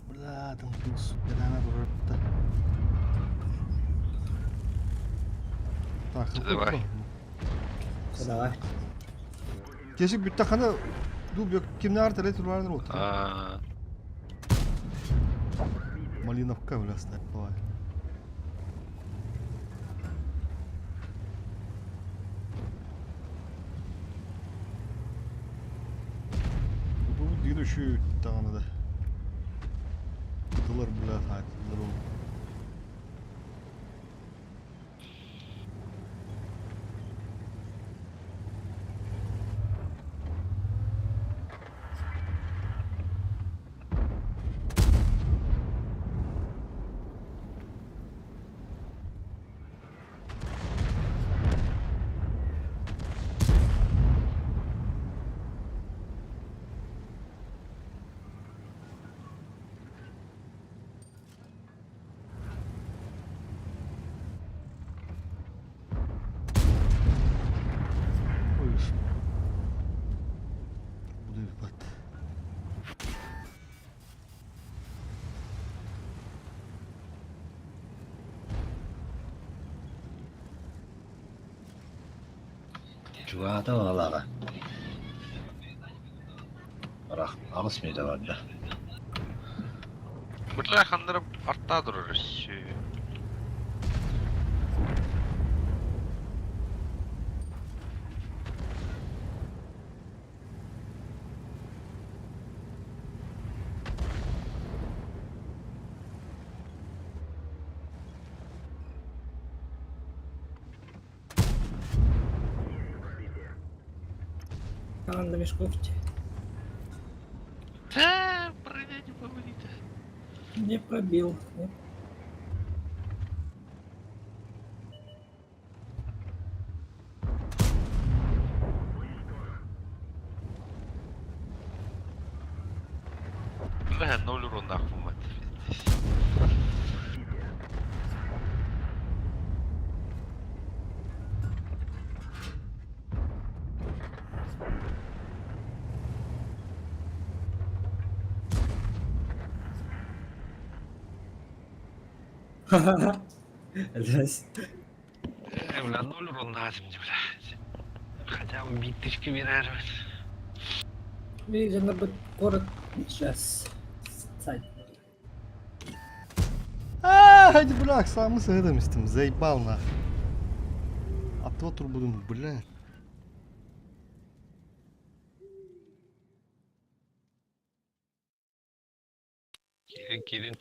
Бля, там сука, надо Так, Давай. Давай. Кешик бүттәхана дуб кимнәр теле турбарыныр ут. А, Малиновка бля Давай. Бу дигән şu тагына да. Кытылар бля хайтылар ул. Ой, Буду бат. Чугата балаға. Бірақ алыс мейді бар да. Бля, хандырып артта durur. Команда мешковче. Та, броня не повалит. Не пробил. Не. Бля, ноль урон нахуй, мать. Здрасте. Бля, ноль урон назем, бля. Хотя бы биточка берер. Видно бы город сейчас. Царь. А, hadi bırak самы demiştim. Заебал нах. Атып отур бля. Кирин, кирин,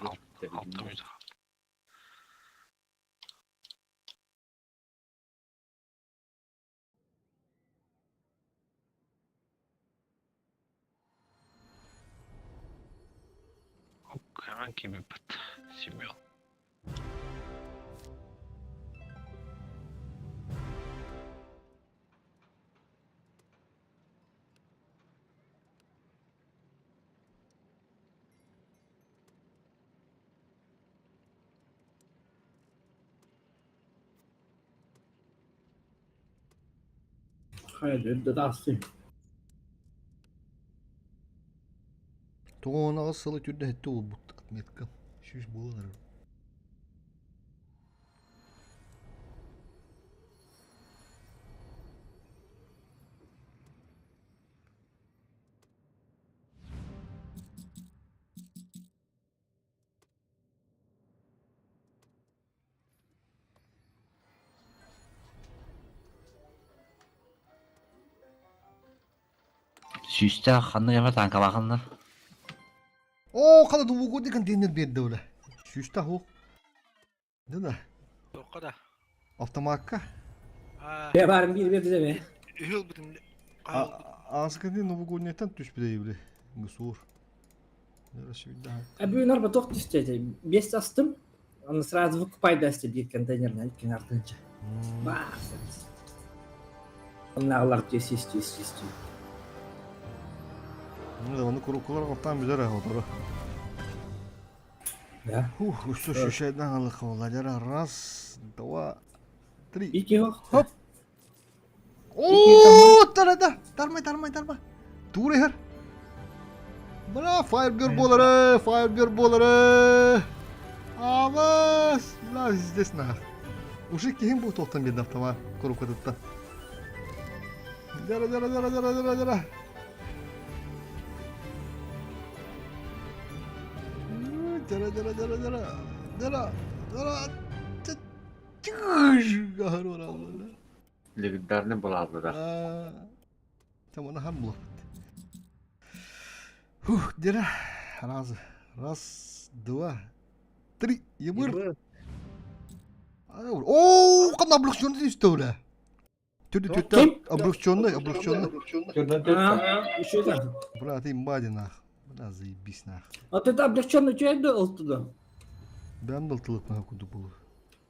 Алты müze. Hemen gibi pat. Семен. Hayır, да. Тоҕуонаҕыс сылы түрдэ сэттэ буолбут отметка. Сүүс буолан эрэр. Сүүстээх ханнык эмэ тааҥкалаахыннар? Оо, хала дубугу контейнер биэрдэ бля. Сүүстээх уох. Да. Тоққа да. Автомакка. Бе баарым биир биэрдэ бе. Үһү ылбытым. Аасканы новогоднейтан түспүтэ бile. Гусур. А бүгүн арба туох түстэ этэй? Биэс астым. Аны сразу выкупай дасты биир контейнерынан иккин артынча. Баас. Оннааҕылар түс түс түс түс түс. Ну да, оны куруккулар оттан билер отору. Да. Хух, үстө шүшәдән алык Владера. Раз, два, три. Ики Хоп. О, тарада. Тармай, тармай, тармай. Тур ихер. Бра, Firebird болары, Firebird болары. Абас, бля, здесь нах. Уже кихин бу тоқтан берді автома куруккатыттан. Дара, дара, дара, дара, дара, дара. Дара, дара, дара, дара. Дара, дара. Легендарный булааллара. Там она хам булаппыт. Фух, дера. Раз, раз, два, три. Ебыр. О, кана облегченный что ли? Түрді төттә облегченный, облегченный. Еще да. Бля, ты имбади нах. Бля, заебись нах. А ты облегченный чөйдө ылтыды. Бәм далтылык нах куду булу.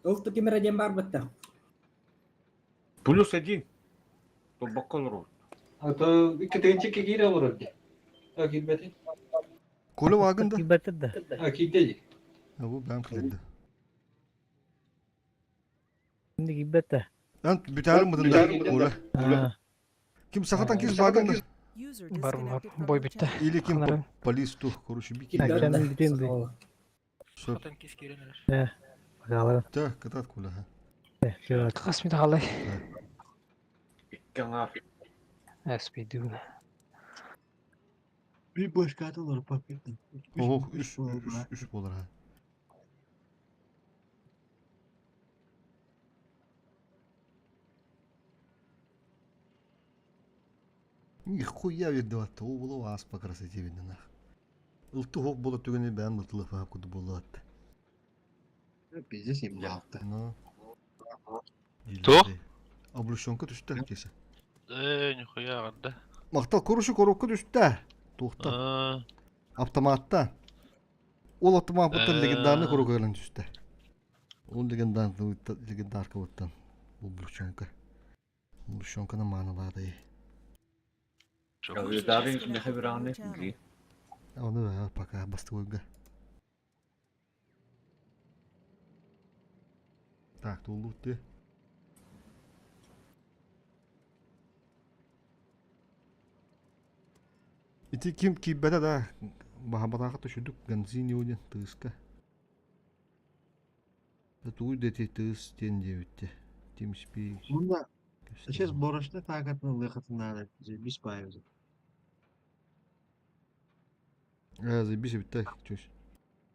Ылты кемере ден бар бітті. Плюс один. Тобакка олорор. А то икки кире олорор дии. А киирбэти. Коля вагында. Кибетте да. А киирдэ дии. Бу бәм килерді. Şimdi кибетте. Эн бүтәрім бұдында Коля. Ким сахатан киз багында. User Бар бар. disconnected from Бой your битте. channel. Или ким Ханарын. по листу, короче, бики. Akşamın bütün bir. Сөп. Хатан кис киирен эрэр. Bakalım. Та, катат Коля. Şöyle. Кас мит халай. Икки аҥаар. Эспидүн. Bir boş kağıt olur papyonda. Ох, үш, үш, үш болар ха. Нихуя видно, то было вас по красоте видно нах. Ылты хок боло түгене бән ылтылы фа куду болот. Пиздец им yaptı. Ну. Туох? Облученка түстә кесе. Э, нихуя анда. Мактал корушу коробка түстә. Тухта. А, Автоматта. Ол автомат буттан легендарный Э. коробка белән түстә. Ул легендар легендарка буттан. Бу облученка. Облученканы маналады. Легендарный меха бираны. Оны пока бастыгойга. Так, тулутты. Ити ким киббete да баһабатаха түшүдүк ганзини уден тыыска. Туй дети тыыс тен дебитте. Тимспи. Bunda сейчас борошно takatını lıkatını biz bayımız. Заебись битте чөс.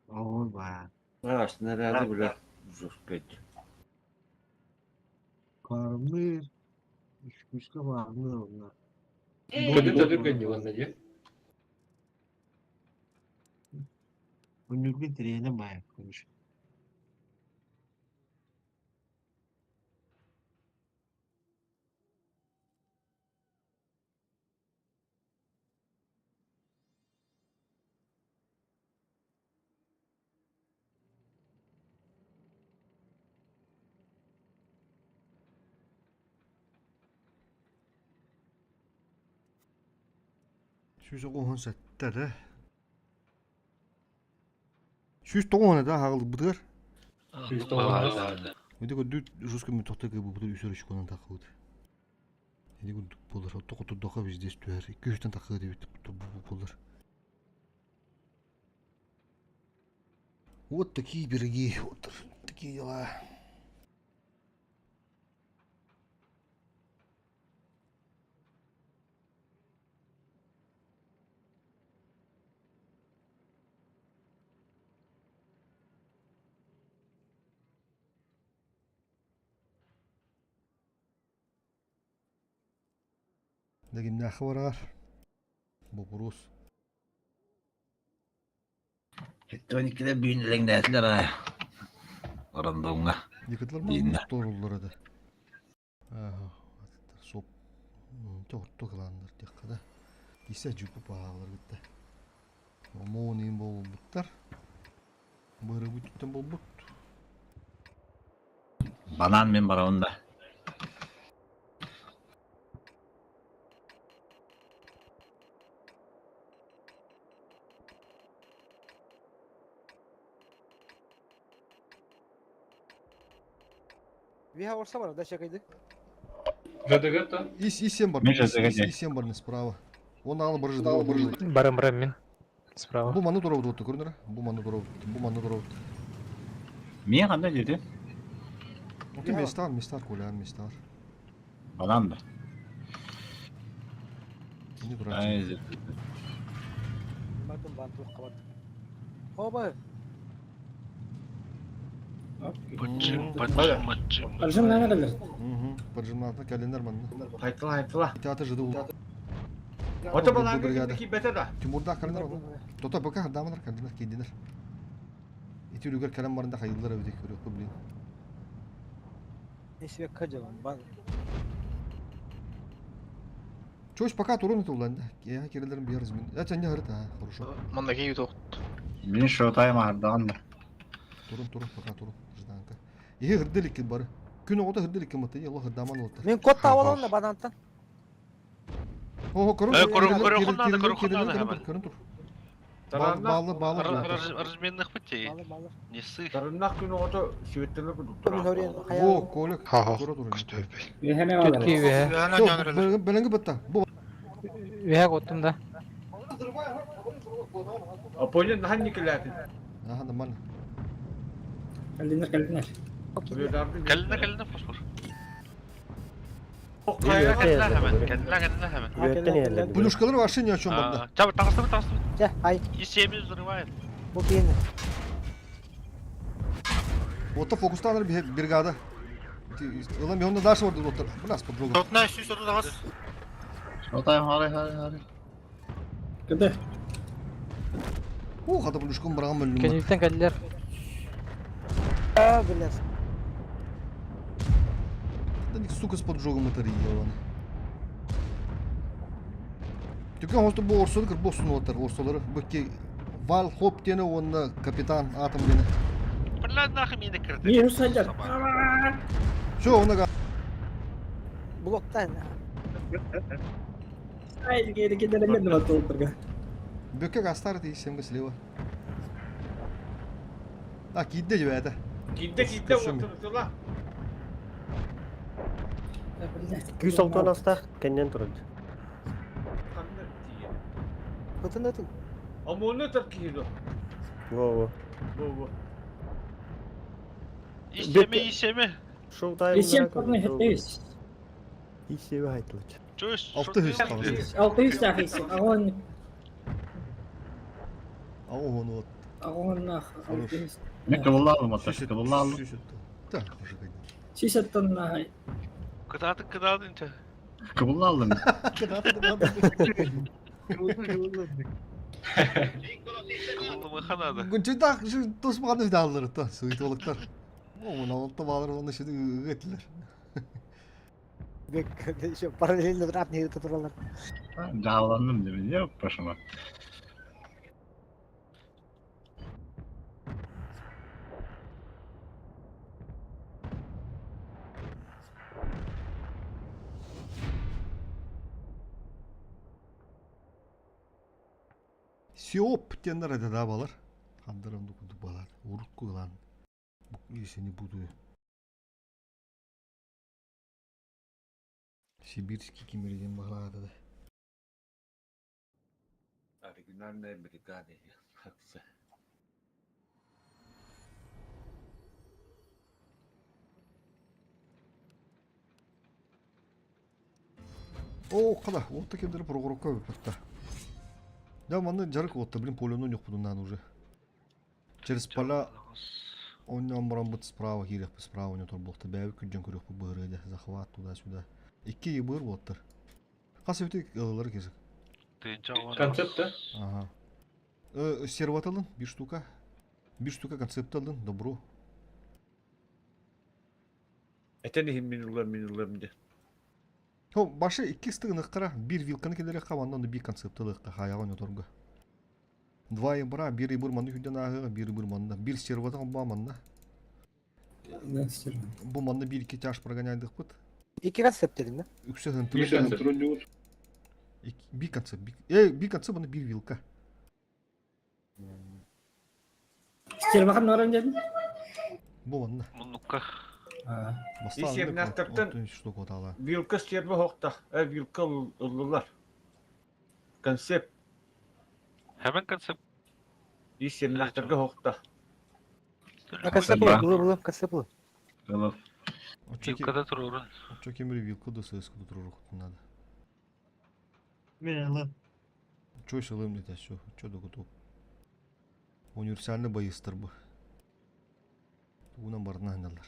Ой ба. А, снаряды, бля, жестко. Karımlı. Üç güçlü varlı onlar. Көтө төтүргөн дии уонна дии. Önlüklü direğine bayağı konuş. Сүүс оҕуһун сэттэ Сүүс тоҕуһун да хаҕыл бытыгар. Сүүс тоҕуһун. Ити көрдүү жестко мен тохтой кыбы буту үсөр үч конан тахыбыт. Ити көрдүк болар. Отто котурдоха везде түһэр. Икки үстэн тахы дебит болар. Вот такие пироги, вот такие дела. Дэгимнээххэ барар. Бопуруос. 72-де бүүн элэҥнээтилэр аа. Рандомҥа. Дикытлар Бииннэ. торуллар этэ. Соп орто кылааннар диэххэ да. Исэ дьүппү паалар битте. Омоон иин буолбуттар. Бырыбыт түттэн буолбут. Банан мен барабын да. Виха орса бар, да шакайды. ЖДГ-то? Ис исем бар. Мен ЖДГ Ис исем бар справа. Он алы бір жыды, бір жыды. Барам барам мен. Справа. Бу маны турабыт отты көрүнөр. Бу маны турабыт. Бу маны турабыт. Мия қандай деді? Оты местар, местар колян, местар. Банан да. Не дурак. Ай, Бардым банту кабат. Хоба. Поджим, поджим, поджим. Поджим наверное. Угу. Поджимнатна календар манна. Хайтыла хайтыла. Театр жыды ул. Ото Бу банан бригада. ки бете да. Тимурда календар бар. Тота бака даманар календар кейдинер. Ити үлүгер калем барында хайыллар өйдө көрөк блин. Несибе кажалан бан. Чош пока турун это уланда. Я кирелерин бир размин. Я тебя не харыта, хорошо. Мандаки юток. Мен шоутайм ардаған да. Турун турун пока турун жданка. Ихи хырдылик бары. Күн оҕото хырдылик маты, ялла хырдаман олта. Мен кот табалам да банантан. О, көрүн. Э, көрүн- көрүн хуннады, көрүн хуннады hemen. Көрүн тур. Таранна Балы балы балы. Разменных путей. Балы балы. Не сы. Тарыннах күн ото сүйеттелер Мен күн хорен Во, колек. Ха-ха. Көрө тур. Вехеме алар. Түтки веhe. Беленги бытта. Бу Веhe коттум да. Аполлин нахан никеләтин. Аха, нормально. Калдинер калдинер. Калина, калина, фосфор. Кайра Калина hemen, калина, калина hemen. Үөттен иһэллэр. Плюшкалар вообще ни о чем банда. Чабы, тагыстыбы, тагыстыбы. Жа, ай, И семьи взрывает. бу кийин. Ота фокустаныр бригада. Ылам йонда дальше орды доктор. Bu нас подруга. Тотна сүз оту дагас. Шоутайм харай харай харай. Кыды. О, хата плюшкам барган мөлүм. Кенилтен каллер. А, билес. Да не сука с поджогом это ебаный. Түкен хосты бу орсоду кыр босун отар орсолары. Бөкке Вал Хоп дені онна капитан атом дені. Бля, нахуй мени кырды. Не усадят. Все, онна Блоктан. Ай, кери кедере мен батылдырга. Бөкке гастар дейі семгі слева. А, кидде деп это. Кидде кидде отырсыла. Күүс алтан астах кэннен турар. Кандай тиге. Бытын өтүн. Амоны тар киһи Во, во. Бу бу. И семьи, и семьи. Шоу тайм. Исем кодны хеттейс. И семьи айтылыч. Чуешь? Алты жүз қаласы. Алты жүз тахиси. Агон А он вот. агон нах. Хорош. Мен кыбылла алдым ата, кыбылла алдым. Так, уже конечно. Сисаттан на. Кыдады, кыдады, инте. Кыбылла алдым. Кыбыллымы ханады. Гүнчүдах тосмағаны даллар та, суйтолықтар. О, алты балар оны шүді үгеттілер. Бек, еще параллельно брат не туралар. Жааландым деп, не башыма. Сиоп теннер это да балар. Хандарым дукуду балар. Урукку лан. Если не буду. Сибирский кимерден бағлады да. Оригинальная бригада. О, қада, отта кемдері прокурорка өппетті. Да, манны жарык отта, блин, поле нюхпудунан уже. Через поля оннан баран быт справа киириэхпит, справа не турбухта. Бэйэбит күрдьэн көрүөхпүт быһырыыда, захват туда-сюда. Икки ебыр буоттар. Хас эбити ылылар кизик. Концепт, да? Ага. Серват алын, bir штука. Bir штука концепт алын, добро. Этен иһин мин ылыам, мин ылыам диэн. Хо, башы икки ыстыгын бир вилканы келерекка, манна бир концепт ылыахха, хаяҕын оторго. Два ебра, бир ебыр манны хүден ааһыга, бир ебыр манна, бир сервата ба манна. Бу манна бир икки тяж прогоняйдыкпыт. Икки концепт дедим да? Үксэ Бир концепт. Бир концепт. Бир концепт, аны бир вилка. Стервахан баран дедим. Бу манна. Муннукка. Исиэбнээхтэртэн вилка стерва хоқтах, вилка ыллылар. Концепт. Hemen концепт. Исиэбнээхтэргэ хоқтах. Концепт было, было, было, концепт было. Ылып. Вилкада турурун. Очо кемри вилка да ССК туруру надо. Мен ылы. Чой сылым дете все, чо да готов. Универсальный боистер бу. Тугунан барына хандалар.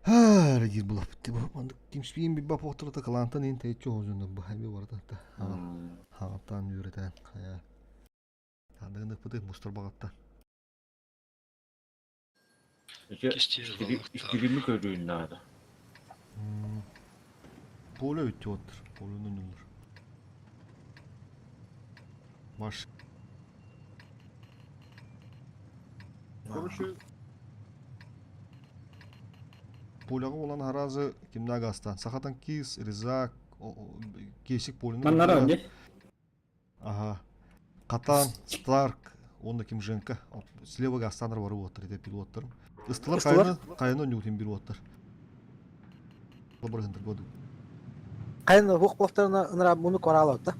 Регир булап бу мандык кимспиин би бап отурата калантан ин тейчи хозунда бу хайби барата та. Хагаттан үйрөтен хая. Андыгын пыты мустар багатта. Истирими көрүүн наада. Поле өтү оттур. Поленун юллар. Маш. Короче, Поляга olan харазы кимнага астан. Сахатан кис, Резак, кесик полюну. Маннара не? Ага. Катан, Старк, онда ким Женка. Слева Гастандар бар оттыр, деп пилоттар. Ыстылар кайны, кайны нютин пилоттар. Лабор хентер году. Кайын хук блоктарына ынра муну коралот да.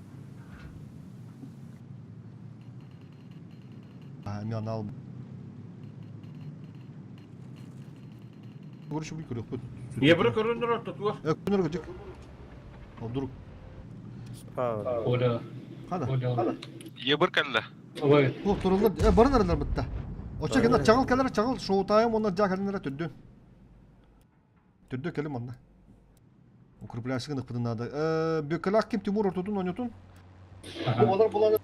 А, мен ал. Көрүшүп көрөк бит. Ебір көрүнөр ортотуга. Э, күнөр көтек. Ал дурук. Справа. Оля. Када. Оля. Ебір кэллэ. Ой. О, турулар, э, барын битта. Оча кенде чагыл келер, чагыл шоутайым, онна жа келер түрдү. Түрдү келим онна. Укрепляшыгын ыпыдын надо. Э, Бөкөлак ким Тимур ортотун ойнотун? Бу булар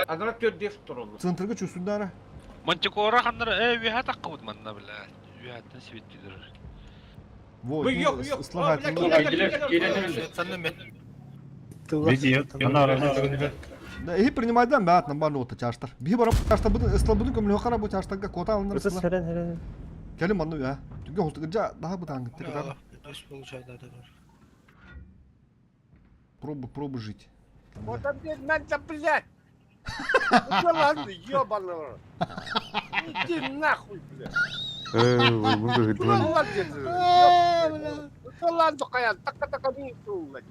Анара төрдес турулу. Центрге чүсүндөр. Мантикора ханнар э үһә таккыбыт манна бля. Үһәттен светтидер. Во, Бу yok yok. Видео, Да, и принимайдан баат нормально ота чаштар. Би барап чаштар бу ысла буду көмлө кара бу чаштарга кота алыныр. Ысы сәрен, сәрен. Келим анны я. Түгө холтуга жа daha бу таңгы тек Пробу, пробу жить. Вот там, блядь. Ну ладно, ёбаного. Иди нахуй, блядь. Ну ладно, Ну ладно, каян, така-така не блядь.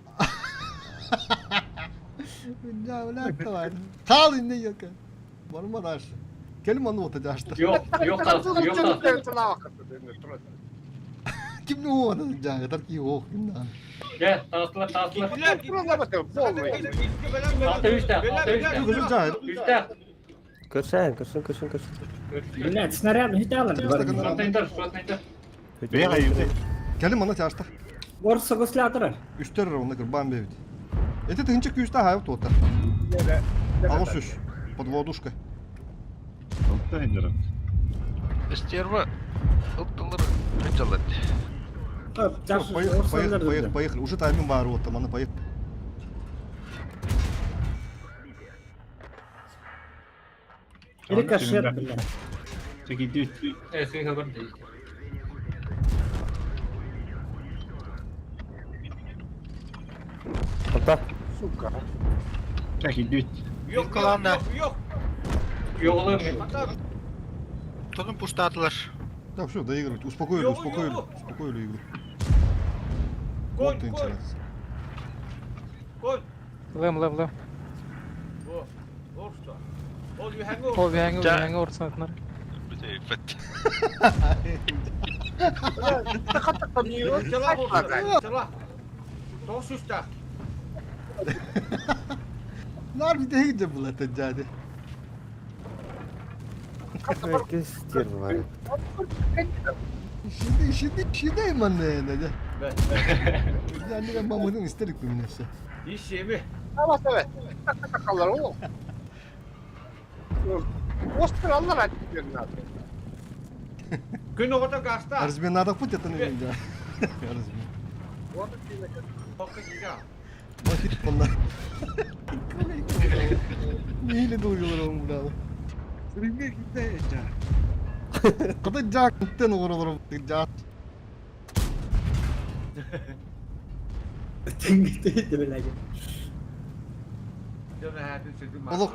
Кал инне яка. Барма дальше. Келим анны ота чаштар. Yok, yok yok Ким не оны жага тарки ох ким да. Gel, taraflar, taraflar. Altı üçte, altı üçte. Üçte. Көрсән, көрсін, көрсін, көрсін. Блядь, снаряд не алар. Şuratına indir, şuratına indir. Келим анны чаштар. Орса гослятырар. Үстер оны кырбан бебит. Эти тынчык күстә хайып тоттар. Агыс үш. Подводушка. Стерва ыптылыр жалат. Поехали, поехали, поехали, поехали. Уже тайминг бар вот там, она поехали. Рикошет, блядь. Э, сый хабар değil. Алта. Сука. Так, идут. Yok yok yok. Yok Тонун пуштаатылар. Так, все, доигрывать. Успокоили, успокоили. Успокоили игру. Вот интересно. Лэм, лэм, лэм. Ол үһэҥҥэ үһэҥҥэ орсанатынар. Бүтэ Нар bir de gideceğim bu latin Herkes стерва. Şimdi şimdi şimdi manne ne de. Yani ben mamının istedik bir neyse. Evet evet. Takallar oğlum. Oscar Allah etkilerini Arzben надо путь это не видел. Arzben. Vakit bunlar. Neyle duygular oğlum burada? Пример кидай Када жактен оғырылыр жак. Oğlum.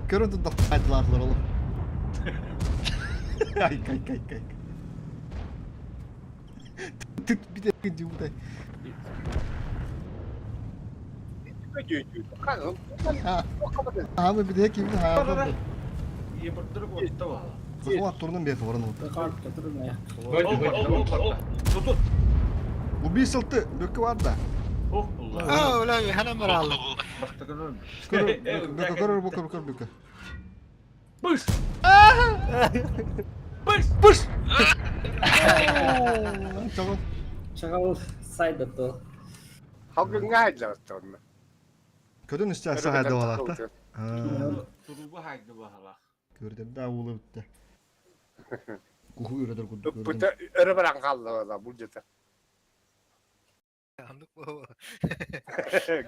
Көрөтүн да айтыларлар oğlum. Ay kay kay kay. Tüt bir de cumhurda. Abi bir de kim ha. Захват турнун беки варын Убийсылты бөккө бар да. Аа, ола үһэнэ мараллы. Бөккө көрөр бөккө бөккө бөккө. Быш! Быш! Быш! Чагыл. Чагал сайда то. Halkın aydılar. Көдөн үстә сахада балакта. Көрдüm да улы битте. Куху үйрөтөр кудду көрдüm. Быта өрө баран қалды бұл жете.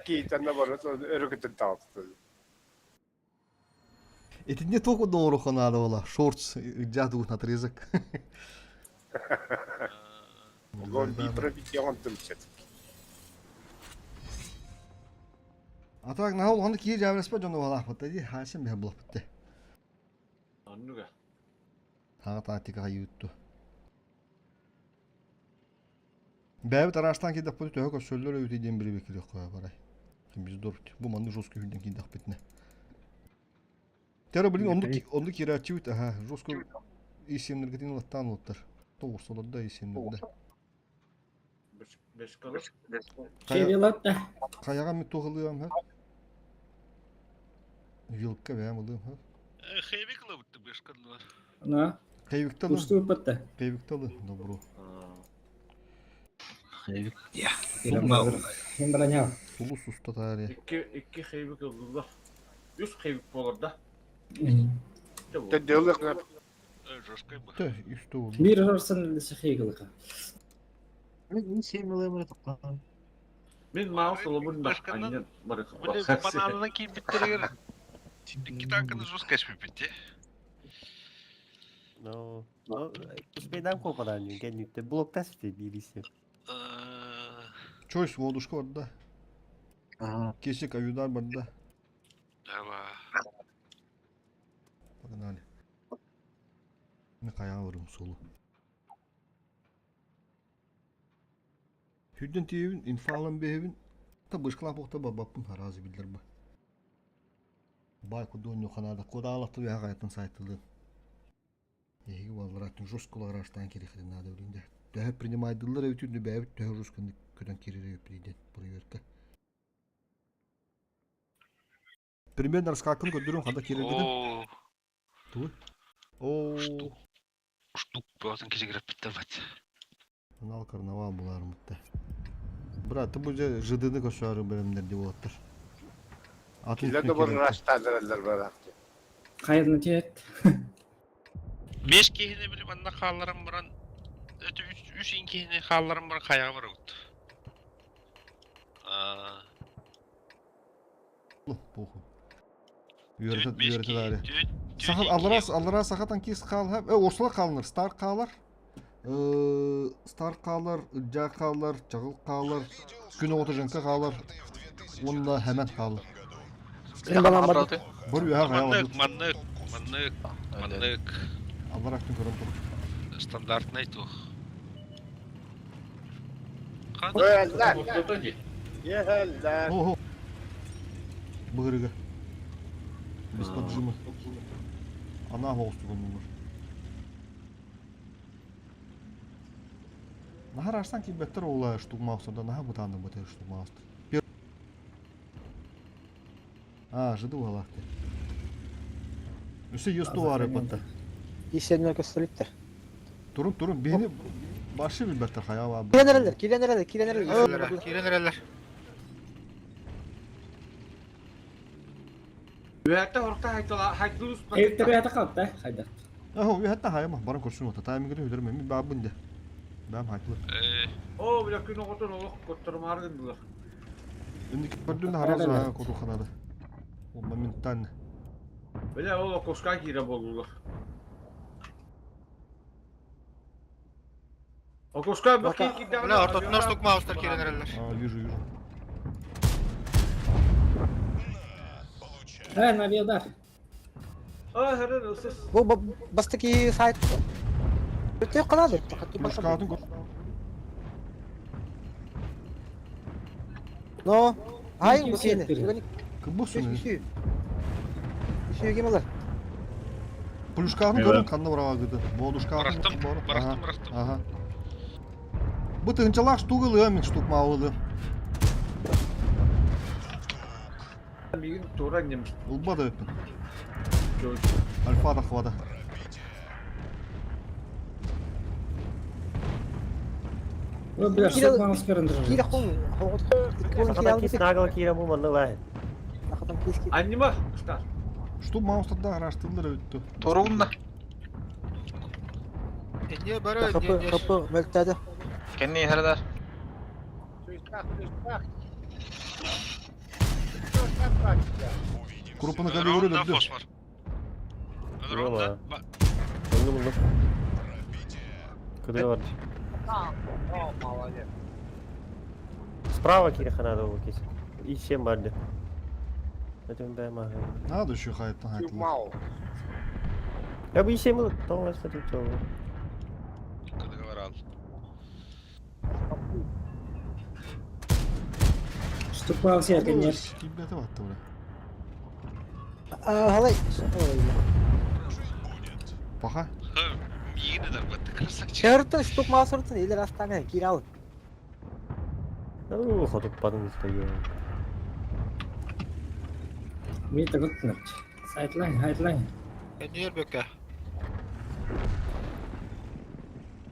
Кейтен бар өрө күтін тауыпты. Это не только до надо было. Шортс, дяду отрезок. Гон би пробить дымчет. А так на ол аны кие жабырас ба жоны бала бітті ди хасим бе булып бітті. Тағы тактика ютту. Бәбит араштан кидек бу төһө көсөллөр өйүтэ диэн бири бекилек коя барай. Биз дор бу манны жестко хүнден кидек битне. Тера блин онду онду кирачыбыт аха жестко исемнергетин латтан олуттар. Тоғырсолор да исемнерде. Хевилат да. Каяга ми тоғылыам ха? Вилка бәм ылыам ха? Хэви кылыбытты бышканлар. На. Кайвикталы. Уступ бітті. Кайвикталы. Добро. Хевик. Я. Мен броня. Сулу суста тари. Икки хейбик ылдылар. Үс хейбик болар да. Төдөлік Жестко бы. Тэ, и что? Мир орсын сахигылыка. Мен семилемре тоқтан. Мен маус олобун да. Башкандан- Аннен барык. Блин, бананынан кийин биттеригер. Икки танканы жестко эсмеппит Но, но, успейдам копадан кенникте блок тасты бирisi. Чойс водушка бар да. Кесек аюдар бар да. Давай. Погнали. Мен каяга барым солу. Хүдден тиебин, инфалан бехебин. Та бышкала бохта бабаппын харазы билдер ба. Бай кудон йоханада кодалакты бе хагайтын сайтылды. Эги балларатын жестколар аштан керек надо блин. Төһө принимайдылар өтүндү бәбит төһө жестконы көтөн кирире придет проверка. Примерно раскакын көдүрүн хада кирерден. О, Ту. О, штук бөтен кежегереп битте бат. Анал карнавал булар мытты. Брат, бу же жыдыны көшөрү беремдер деп болаттыр. Атын Килер үстүнө де бар кирет. раштадыралар бар. Кайрны тиет. Беш кehine билip анна хааларым баран өтө үч үч ин кehine хааларым баран каяга барабыт. Аа, Похуй. Үйрөтөт, төрт беш үйрөтөт ки, ари. төрт Сахат алларас, алларас сахатан кис кал хап. Э, орсула калыныр, стар калар. Стар хаалар, Ылдьаа хаалар, Чаҕыл хаалар, Күн оҕото Женка хаалар уонна Хэмэн хаалар. Быр үөһэ хайа Маннык, маннык, маннык, маннык. Аллар аттын көрөн тур. Стандартнай туох. Ого. Быһырыга. Без поджима. Ана оҕустугуннулар. Наһар арсан киирбэттэр оҕулаа штурмаустарда наһаа бытааннык бытыыр штурмаустар. А, жиды уһалаахты. Өссө юсту баар эппэтте. Исеннер көстөлүттэр. Турун турун биһини башы билбэттэр хайа баар. Киирэн эрэллэр, киирэн эрэллэр, киирэн эрэллэр. Киирэн эрэллэр. Үөһэттэн орто хайтала хайтылыс Эйттэр қалта хайда. Аһо үһәттә хайма баран көрсүн ота таймыгы үдер мен баабын де. Бам хайтылы. Оо, бля күн оҕотун олох коттормаары гыннылар. Инник көрдүн хараза коту ханады. Ол моментально. Бля, ол окошка киирэ буоллулар. Окошка бу киирдэҕинэ... Бля, ортотунан штук маустар киирэн эрэллэр. А, вижу, вижу. Э, наведар. А, хәрен, ысыс. Бу бастаки сайт. Өтө канады. Плюшкатын көр. Но, ай, бу сени. Кыбысың. Үсү кем алар? Плюшкатын көрүн канны барага гыды. Бодушкатын Бырахтым, бырахтым, бырахтым. Ага. Бу тыгынчалаах штугы лыам штук маалы. Мигин тура нем. Улба да өппүн. Альфа да хвада. Бля, штук маус көрөндүр. Кире кол. Сахатан кис нагыл киирэн бу манны лаһын. Аннима, стар. Штук маустарда араштылар өттү. Торунна. Энне бары Хапы, хапы, мөлтәде. Кенни хәрдәр. Крупны калибры Ронда өттү. фосфор. Ронда. Онну мунну. Куда бар? Справа кире ханады ол кес. И чем барды. Этим бэма. Надо еще хайттан хайтылар. Я бы исем был, тоңлас хотел. Кыдыгалар ал. Штук маус еркенер. Кибете батты бля. Халай. Паха. Мигини дарбатты, красавчик. Чертон штук маусыртын или растаны кире ал. Ну, хотук падын стою. Мен тагыттым. Сайтлайн, хайтлайн. Энне бөккә.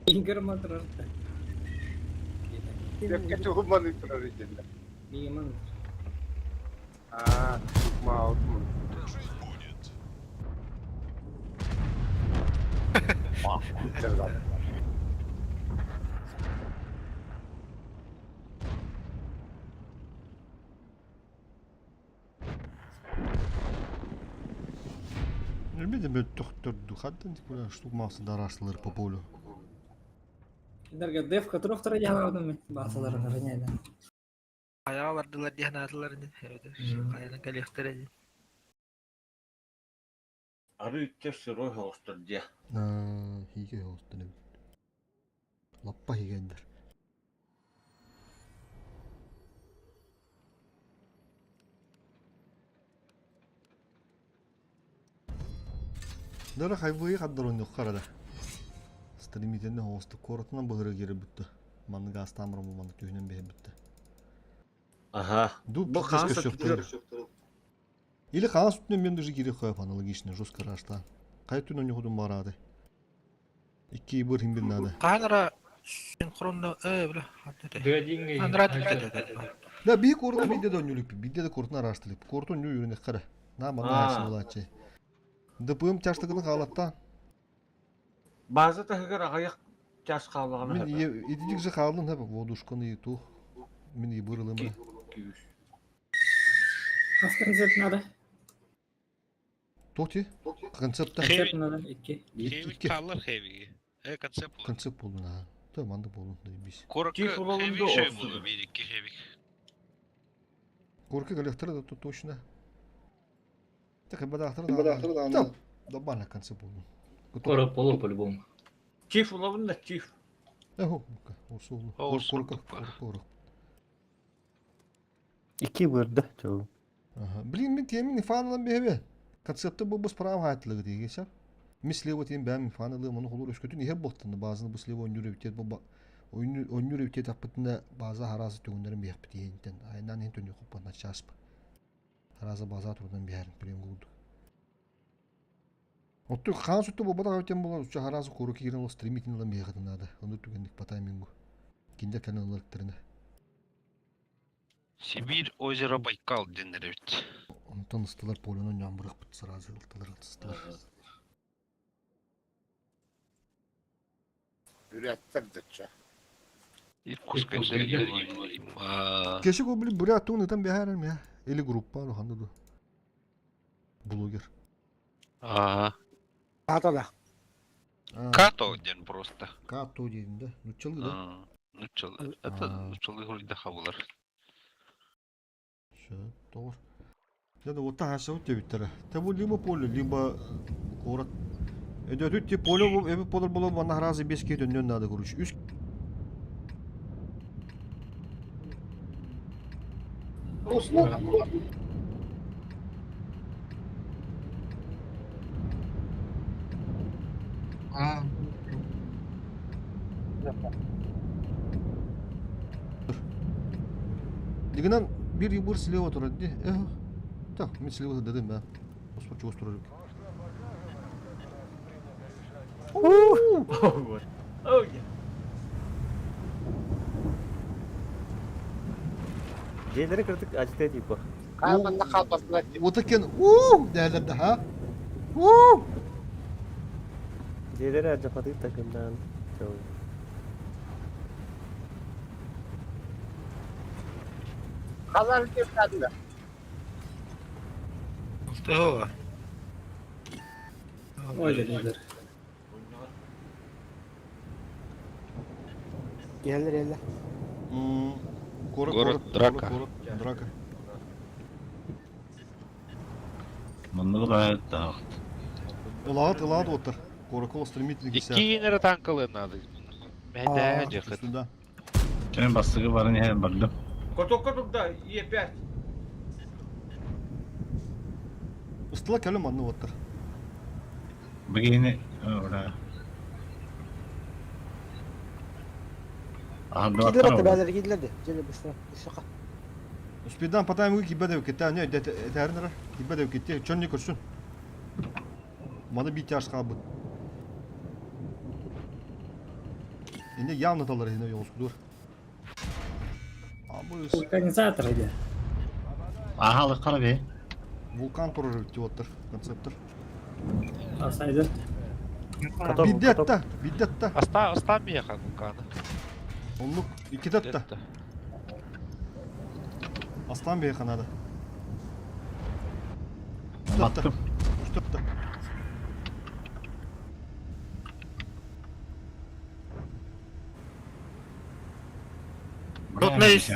Ингер мантырарты. Миеман. Билбедим өттөхтөрдү хаттан тикуля штук маусты араштылар по полю. Киндерге деф которых яладым мен басаларын роняйда. Аяға бардылар диһен атылар инде. Каядан калехтер иде. Ары үттер сырой хоғыстыр дия. Хиге остын. Лаппа хигендер. Дара хайвы хаддарон юққарада. Стримитенде хосты коротынан бұғыры кері бүтті. Манныга астамыр бу манны түйінен бе бүтті. Ага. Ду Бу пиздец қанса көсөктөр. Или қана сүтінен мен даже кире қойып аналогично жестко рашта. Қай түн ойны худун барады. Икки бір химбир надо. Кайнара синхронно э бля. Андрат Да би корна бидде да нүлүк бидде да кортuna раштылып. Кортун нү юрүнө кара. На мана Аа. хашын булачы. ДПМ чаштыгын халатта. База тахыгар ағаяқ тяс қалағаны. Мен идидик же халын хеп водушканы ту. Мен и бырылым. Хас концерт надо. Тоти концертта. Концерт надо. Икки. Хевик таллар хевиги. Э, концепт буолар. Концепт буоллун аа. Тө маннык буоллун бис. Куоракка Киев улалын хэвик да шөй орсуду. буолуо, биир икки хэвик. Куоракка кэлиэхтэрэ да точно. Так бадаахтара да. Нормально концепт буоллун. Скоро полу по-любому. Чиф улалын да чиф. Эхо, орсуулу. Орсуулу. Куоракка куорак. Икки бырда чоо. Ага. Блин, мен тиэмин фаналан биһэбэ. Концепты бу бу справа хаайтылыгы диге Ми слева тиэн бэм фаналы мону холур өскөтүн иһэр буолтан баазаны бу слева ойнуур эбитет бу ойнуур эбитет аппытына бааза хараазы түгүннэрин биһэхпит иһинтен айнан иһин төнү хуппан часпы. Харааза бааза турдан биһэрин прем курдук. Отту хаан сутту буолбатах эбитен буолар уча хараазы куру киирэн ол стремительно ылан биһэхитин наада. Ону түгэнник по таймингу. Киндер кэлэн ылар Сибирь, озеро Байкал диэннэр эбит. Онтон ыстылар полюну ньамбырахпыт сразу ылтылар ылтыстылар. Бүрээттэр дычча. Иркутскайдар има. Кеше били бурят туун ытан бэһээрэр мэ. Или группа ханна ду. Блогер. Аа. Ата да. Като диэн просто. Като диэн да. Нуччалыы да. Нуччалыы. Это нуччалыы хоруйда хабылар. Все, тоҕор. Дьэ да уотта хаасабыт диэбиттэрэ. Те бу либо поле, либо куорат. Өдөтүт ти поле эбит болор болор манна харазы бес киһи төннүөн наада короче. Үс Дигинэн биир ыбыр слева турар дии. Э, так, мен слева дедим бә. Оспор чугас турар эбит. Oh yeah. Дьиэлэри кырдык ажыта типа. Хаалбанна хаалбасына Отакен уу дээлер да ха. Уу! Дьиэлэри ажапатык такыннаан. Чоо. Халар диэбитэ Алтыһова. Ой, дедилер. Geldi geldi. Город, Город драка. Город драка. Маннык ааттаахт. Ылаат, ылаат оттар. Коракол стремительно кисә. Икки эрэ танкалы надо. Мэйдэ дьахыт. Сюда. Кем бастыгы барын иһэн бардым. Котокко турда Е5. Ыстыла кэлим манны оттар. Бүгүнү ора. Кидлер атты бәлер кидлер де. Желе быстро. Шака. Успедан потаймы кибе деп кетті. Не, дәрін кибе деп кетті. Чөн не көрсін. Маны бит тяж қалбы. Енді явно талар енді жолскудур. Абы Вулканизатор иде. Аха, қара бе. вулкан турар деп оттыр концептор. Асайдыр. Каток, Биддетта, биддетта. Аста, аста меха вулкана. Онлук икитетта. Аслан бей ханада. Баттым. Үстөттө. Тут нейс.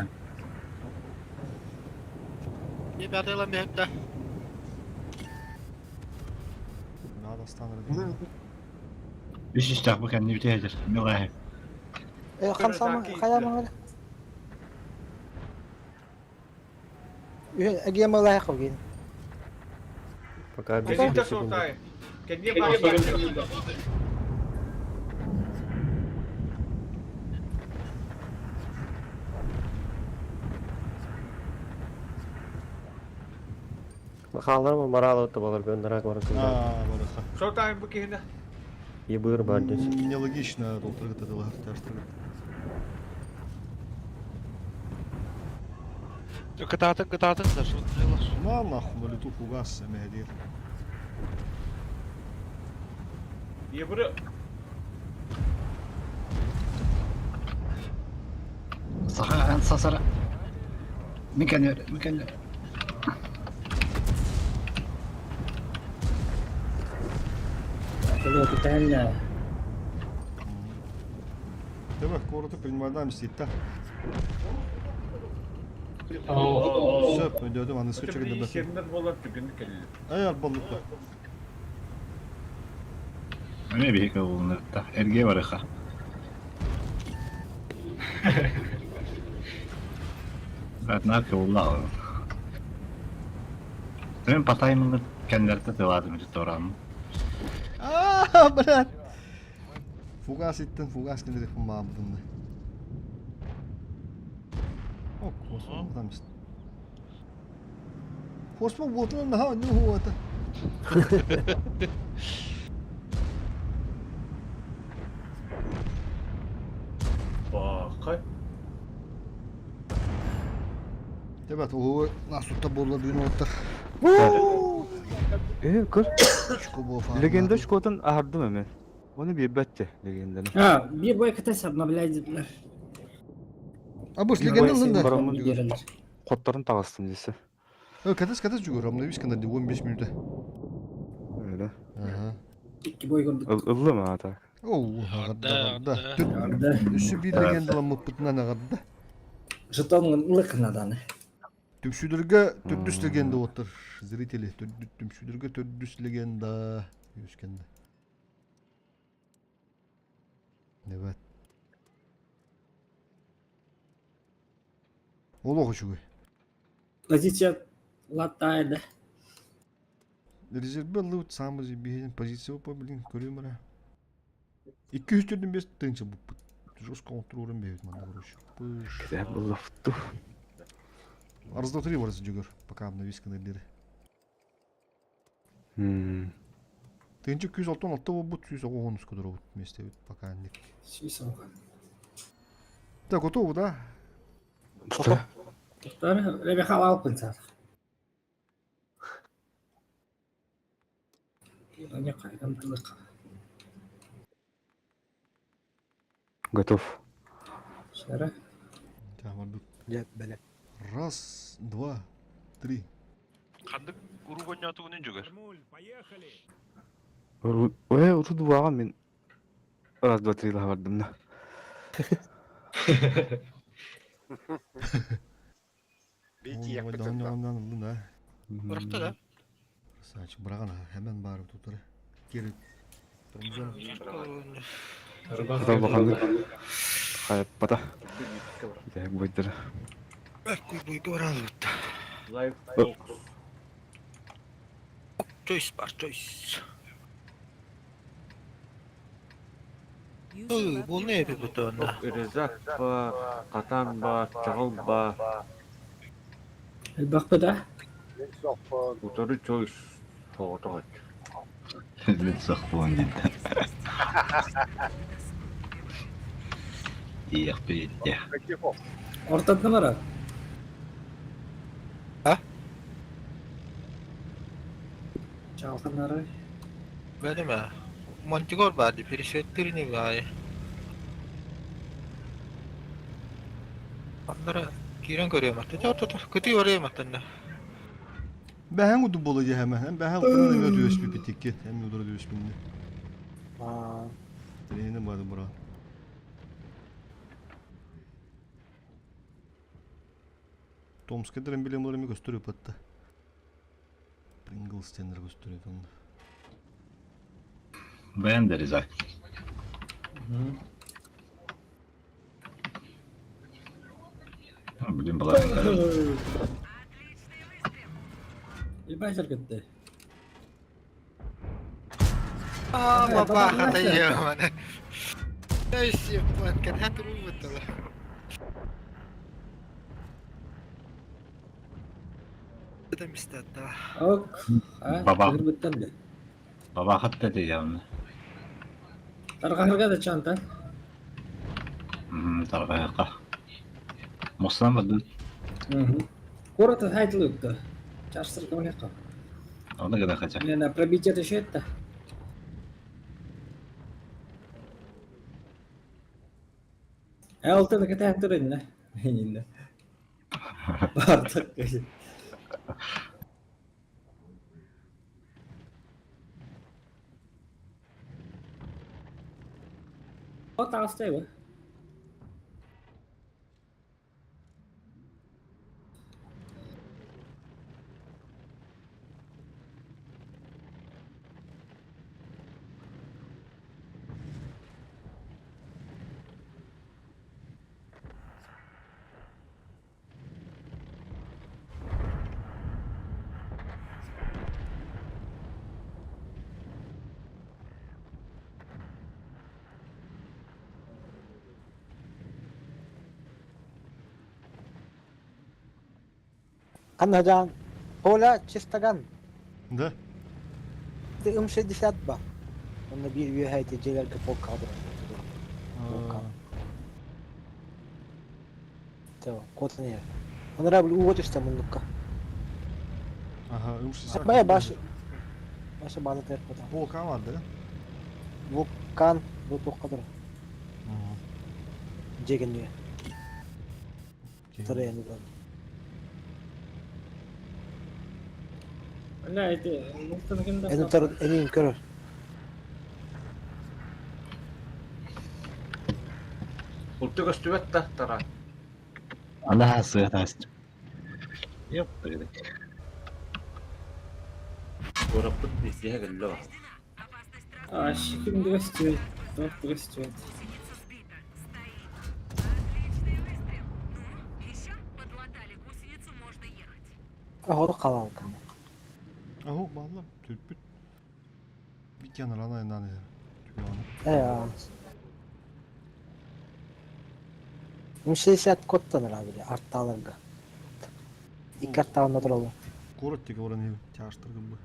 Надо станыр. Үш үш бу кәнни битәҗер. Милай. Э, хамсама хаяма. Э, эгема лайық ген. Пока без Кенни секунды. солтай. Кенни бар. Хаалар маралы табалар бен дырак бар. А, бараха. Шоутайм бу киһинэ. Ебыр бар дес. Нелогично долтыргыт это тяжтыргыт. Кытаатын, кытаатын да шут. На нахуй на лету фугас мәдир. Ебыры Саха сасара. Микәнер, микәнер. Кэлэ китәллә. Тебе короты принимаем ситта. Сөп, өйдөөдүм, аны скуча гыда. Сеннер болар түгін келді. Ай, арбаллыкта. Эме биһиги булунарта. Эрге барыха. Однако улла. Мен патаймын кендерте тыладым торам. Аа, блядь. Фугас иттен, фугас кендерек мамдын. О, космо там. Космо вот на ну вот. Бақай. Ребят, ого, нас тут было бүгүн оттар. Э, көр. Шкобо Легенда шкотын ахардым эме. Оны бирбетти легенданы. А, бир бой катас обновлять диплер. А бу легенда лында. Барамын. Котторун тагыстым десе. Э, катас катас жүгөр, амна висканда 15 минута. Öyle. Ага. Икки бой көрдүк. Ыллы ма так? Оу, агадда, Да, агадда. Үсү бир легендаламмыт бутунан агадда. Жетон лыкнадан. Түмсүлөргө төрдүс легенда отыр. Зрители, түмсүлөргө төрдүс легенда. Үскенде. Evet. Олох үчүгэй. Позиция латайды. Резерве лут самый забегин позиция по блин көрөм 245 тынча бу. Жестко контролем бейт манда короче. Пыш. Киде буллафту. Раз, два, три, раз жүгөр. Пока обновиска нелери. Тынча 266 болбут, 110 көдөр болбут вместе пока ник. Сүйсөң. Так, готово, да? Тор, ребеха алып кынсар. Не кайдан тылык. Готов. Шара. Так, бардык. Жат беле. Раз, два, три. Қандық уру гонятугунун жүгөр. Ой, уруду баган мен. Раз, два, три ла бардым да. Да. Быракта да. Красавчик, браган hemen барып tutары. Кери. Кытал баканды. Хайып бата. Де бойдыр. Куй бойга баралыбыт. Лайф. Чойс бар, чойс. User Ой, left бул your не channel. бит онда? Резак ба, Катан ба, Чағыл ба, Элбакпы да. Уторы чойс. Тоғытағат. Мен сақпуын дейді. Иях бейді. Ортадын бара. А? Чалканары. Бәдеме? Монтигор бар ди, пересветтирни бай. Андара кирен көрөм атты. Жа кыты көрөм аттында. Бәһәң уду болы же hemen. Hem бәһәң утырын эме өтүөс би битикки. Hem удура өтүөс бинни. Тренин барды бура. Томскедер эмблемалары көстөрүп атты. Pringles тендер көстөрөт онда. Бәйін де риза. Блин, была. Илбайсар кетти. А, баба хата мана. Эй, сеппан, кан хатыру бутала. Это мистата. Ок. А, Баба. бир да. Баба хатта деймін. Таргахырга да чанта. Тарғайыққа. Мұстан барды. Корото хайтылыкты. Чарстыр кымлекка. Оны гына хотя. Не на пробитие решет Алтын кете турын Инде. Бардык. О, тагыстайбы. Ханна жаан Коля чистаган. Да. Ты М60 ба. Онно биир үөһэ ити дьиэлэргэ полкаҕа турар. Куотан иһэр. Онора били ууга түстэ муннукка. Ага, М60. Бая баш башы бааны тыар куотан. Вулкан бар да? Вулкан бу туохха турар. Дьиэ кэннигэр. Тарайан ылан. Бля, ити муктан ким да Эни тар эниин көрөр. Улты көстүбэт да тара. Ана сыатаас. Ёптыры. Куораппыт биирдиһэ кэллэ ба. А, ким дегестивет, тох дегестивет. Оһору халалкан. Аһу балла түрпүт. Биккен рана инан түганы. Э, М60 коттан били арттааларга. Икки арттаҕына тураллар. Курот тиге оран тяжтыргын бу.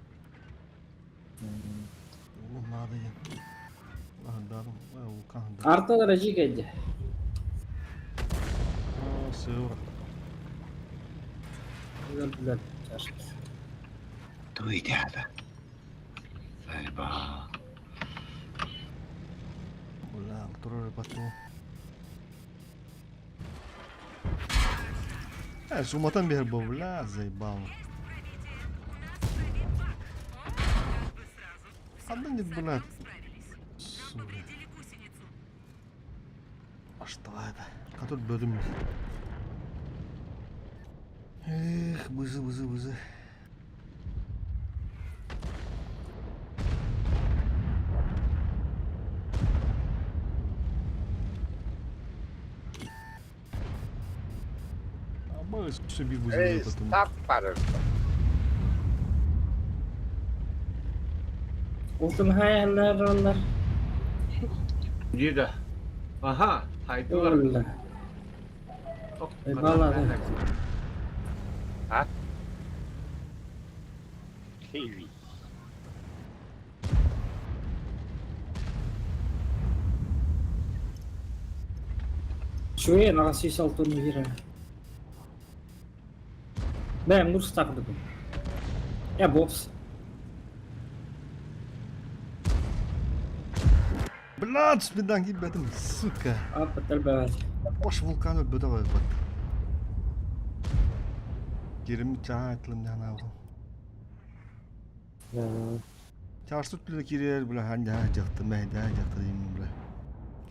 Oğlum надо я. Аһардаадым. Вулкан. Арталар ажи кэлдэ. Сыыр. Билэр чашка. Туй дяда. Сайба. Бля, турар бату. Э, суматан бер бу, бля, заебал. Хандан не, бля. Сука. А что это? Который бөлүм. Эх, бызы, бызы, бызы. А мы все бир бызы Эй, потом. старт барыр. Ултun hayallar onlar. Дида. Аха, хайдылар. Олла. Eyvallah. А? Киви. Шуе нағасы салтын мира. Бәм нур стақды. Я бопс. Блядь, спидан гибетим, сука. Апа тәлбәт. Бош вулкан өтбөтө койбот. Кирим чаайтлым жана. Чарсут биле кирер била ханжа жакты мәйдә жакты дейм била.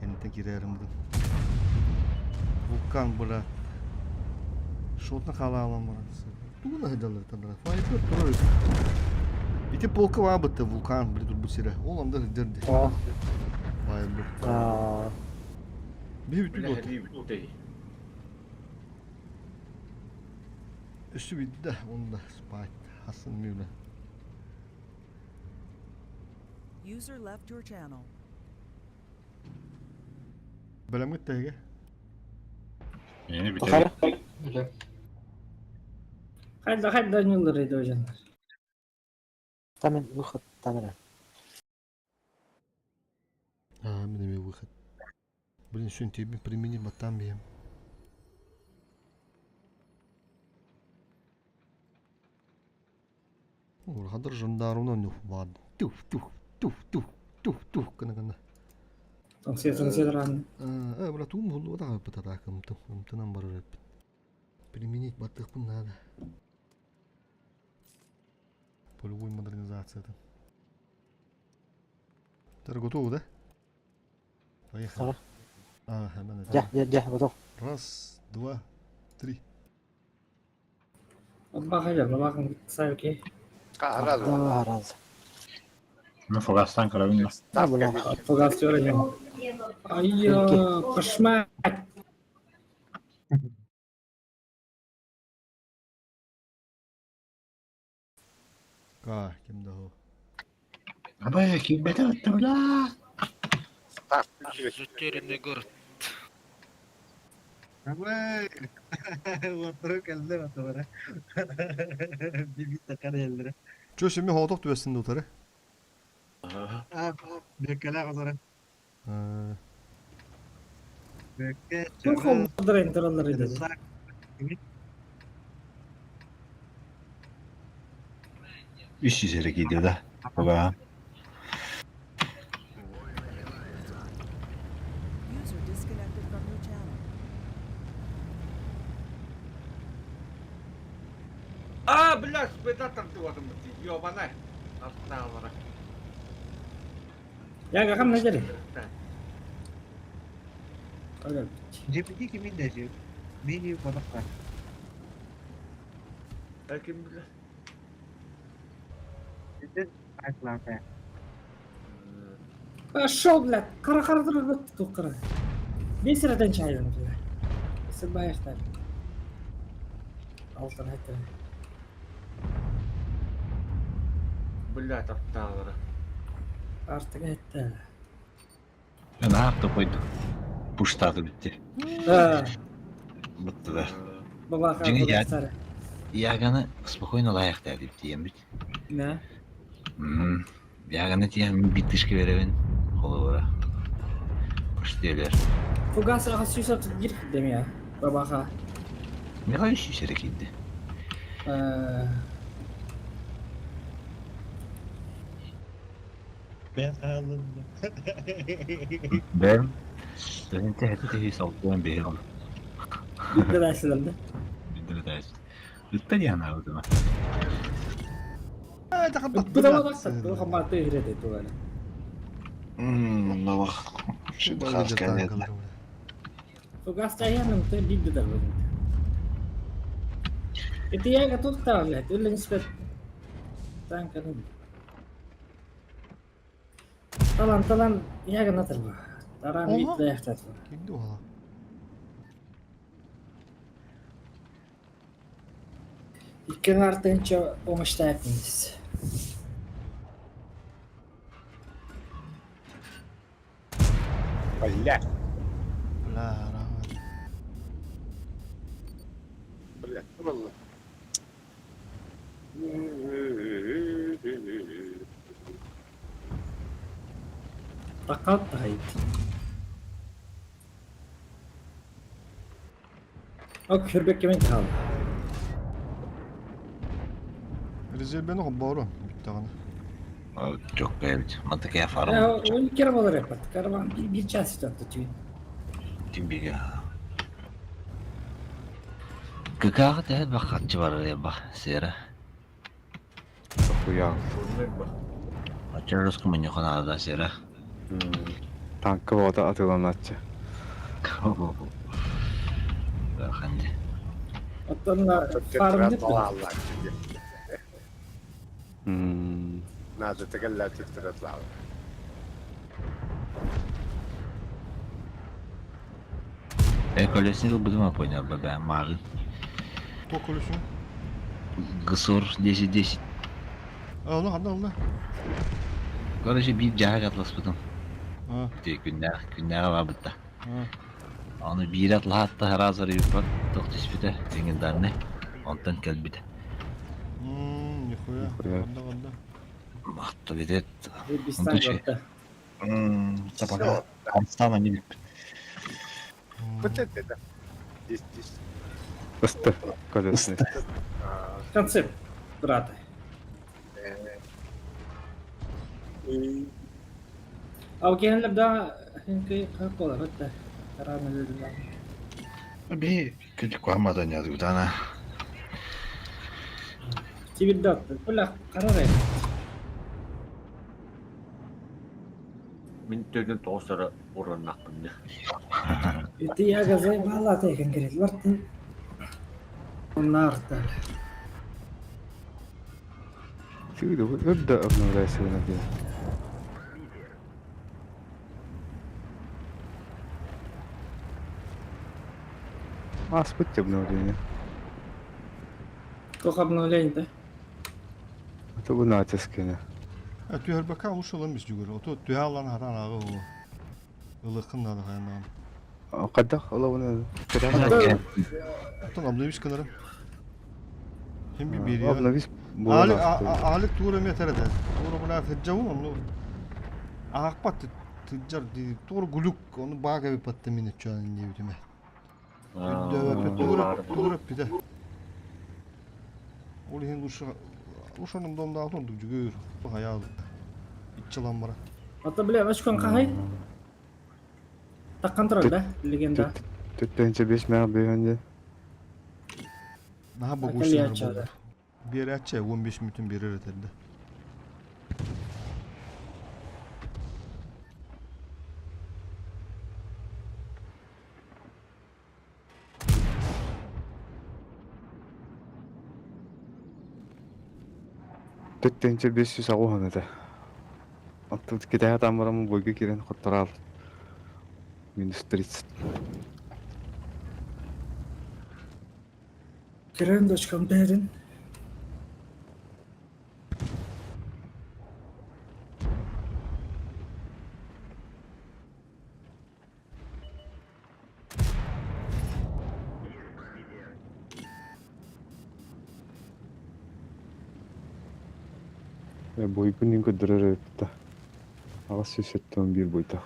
Кенте кирерим бу. Вулкан била. Шотны кала алам бар. Тугуна хадалар тандра. Файфер турар. Ити полка ва бытты вулкан били тур бу сире. Ол анда дерди. А. Бай бу. А. Би бүтү Бля, гот. хәби Үстү битте онда спать. Хасан мүле. User left your channel. Белемгит теге. Yeni biter. Хайда хайда нюллар иде ожандар. Тамен выход тамера. А, мен выход. Блин, что тебе применим, а там я. Хадыр жандармна нюх бад. Тух, тух, тух, тух, тух, тух, кана кана. Таңсия ран. Э, брат, ум хулу да пытатакым ту, умтынан барыр. Применить батыхпын надо. Полевой модернизация это. Ты готов, да? Поехали. Ага. Ага, надо. Дя, дя, дя, готов. Раз, два, три. Баха бабакын сайки. Раз. Да, раз. Ну, фугастан карабин. А, бля. Фугас göreceğim. Ay кошмар. Ка, ким да хо. Абай, ким бетер бля. Старт. Затерянный город. Абай! Уоттара кэллэ батабара. Бибит такар эллere. Чё şimdi хотох түбэстин дутары. Аа, бөккеле кызары. Бөкке, Туох чыгыс, олбудара интераллар иде. рызак. Үс üzeri gidiyor da. Baba. User disconnected from your channel. А, блядь, спыта там ты вот ёбана. Аттаалара. Я кам нажери. GPT kimin de Mini balık var. Ким бля? Sizin farklarda. Пошел, блядь. Кара кара тур тук кара. Бес рәтен чайын, блядь. Сыбаяқтар. Алтын айтты. Блядь, аттаалара. Артык айтты. Ben ne yaptı koyduk. Puştadı bitti. Да. Bitti da. Баба Жиңи я- кара. Яганы спокойно лайық деп диyen бит. Не? Яганы тиен биттишке беребин. Холобора. Пуштелер. Фугас аға сүйсіп гир деме. Бабаха. Ne kadar üç üzeri gitti. Э, Ben alındım. Ben Dönente heti his altından bir oldu. Битті дәсілімді. Bildir dersin. Lütfen yani o zaman. Бұда бақсат, бұл қамбатты үйреді туғаны. Bak. Şimdi kalk geldi. Фугас чаяным ты битті дә бүгін. Это я готов там, блядь, или не спят. Танка, ну. Талан, талан, я гына бу. Таран Ого. бит дәхтәт. Кимди ола? Иккен артынча оңышта әпміз. Бля, Бля, рахмет. бля, было. Тақат тағайт. Ок, хүрбек кемен қалды. Резервені бору bitti Çok beğendim. Mantıkaya farım. Он kere болар япат. Караван bir, bir час өтті түйін. Тимбиге. Кыкағы тәһет бақ қатчы бар ya бақ сера. Хуя. Ачар руску меню хана да сера. Танкы бода атыланатчы. Ханди. Оттон фарм деп. Надо тегеллә тиктирәтләр. E колесini будем понял бабе мағын. То колесini. Гысор 10-10. Алла, алла, алла. Короче, bir жаһак атласпытым. А. Күннәр, күннәр бар битта. А. Аны бир атлахатта харазыр юппат, тоқ түспіті, легендарный. Онтан кәлбіті. Нихуя. Анда, анда. Матты битет. Өзбекстан жотты. Сапага. Амстана не бит. Вот это да. Здесь, здесь. Ысты. Колесini. Концепт, браты. Ал келіп да қақолар өтті. Таран өлді. Би күнді куамадан язы дана. Тибиддат. Бұлақ қарар еді. Мин төдөн тоосара ураннакпын. Ити ягазай балата екен керек. Лартын. Оннарта. Сигде өбдө обновляйся на день. А, спыть обновление. Тоқ обновление да? Это bu натискене. Түһәрбәкә ушылым біз жүгір. Ото түһә алан харан ағы о. Ылықын да хаянан. Хайдах олоҕун Оттон обновись гынарым. Хим би биэриэҕэ. Обновись буолан Аалик аахтым. Аалик тугу эмиэ этэр этэ. Тугу бына сылдьабын онну аахпат тыдьар дии. Тугу гулюк ону баага эбиппаттым мин өччөөн диэбитим ээ. Өйдөөбөппүт тугу эппитэ. Ол иһин лучше лучше онум домнаах ордук жүгүр. Хайаал иччилан бара. Ата бля, очкон хахай. Таккан турар да, легенда. Түттэнче 5 мега бүйөнде. Наһаа богуй болду. Биэрээччи 15 мүнөтүн биэрэр этэрдэ. Түттэнче 500 аҕуһан этэ. Оттон китэһэ таммарам бойга киирэн хоттораал. Минус 30. Кирен дочкам бэрин. Бойгун көрдөрөр эбит 871 буйтах.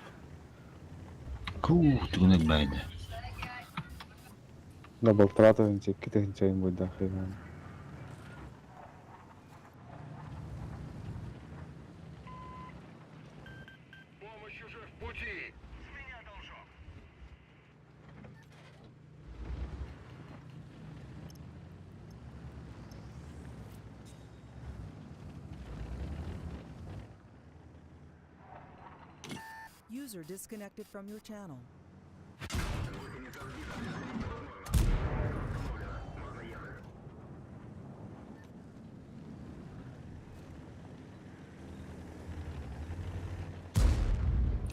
Куу, тугун элбэйди. Да балтарата 2 тыһынчайын буйдах. User disconnected from your channel.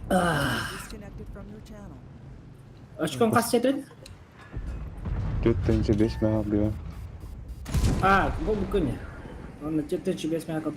Disconnected from your channel. Очкон хас этин? 4 5 мега бүйөн. А, бу күнү. Онно 4 5 мега.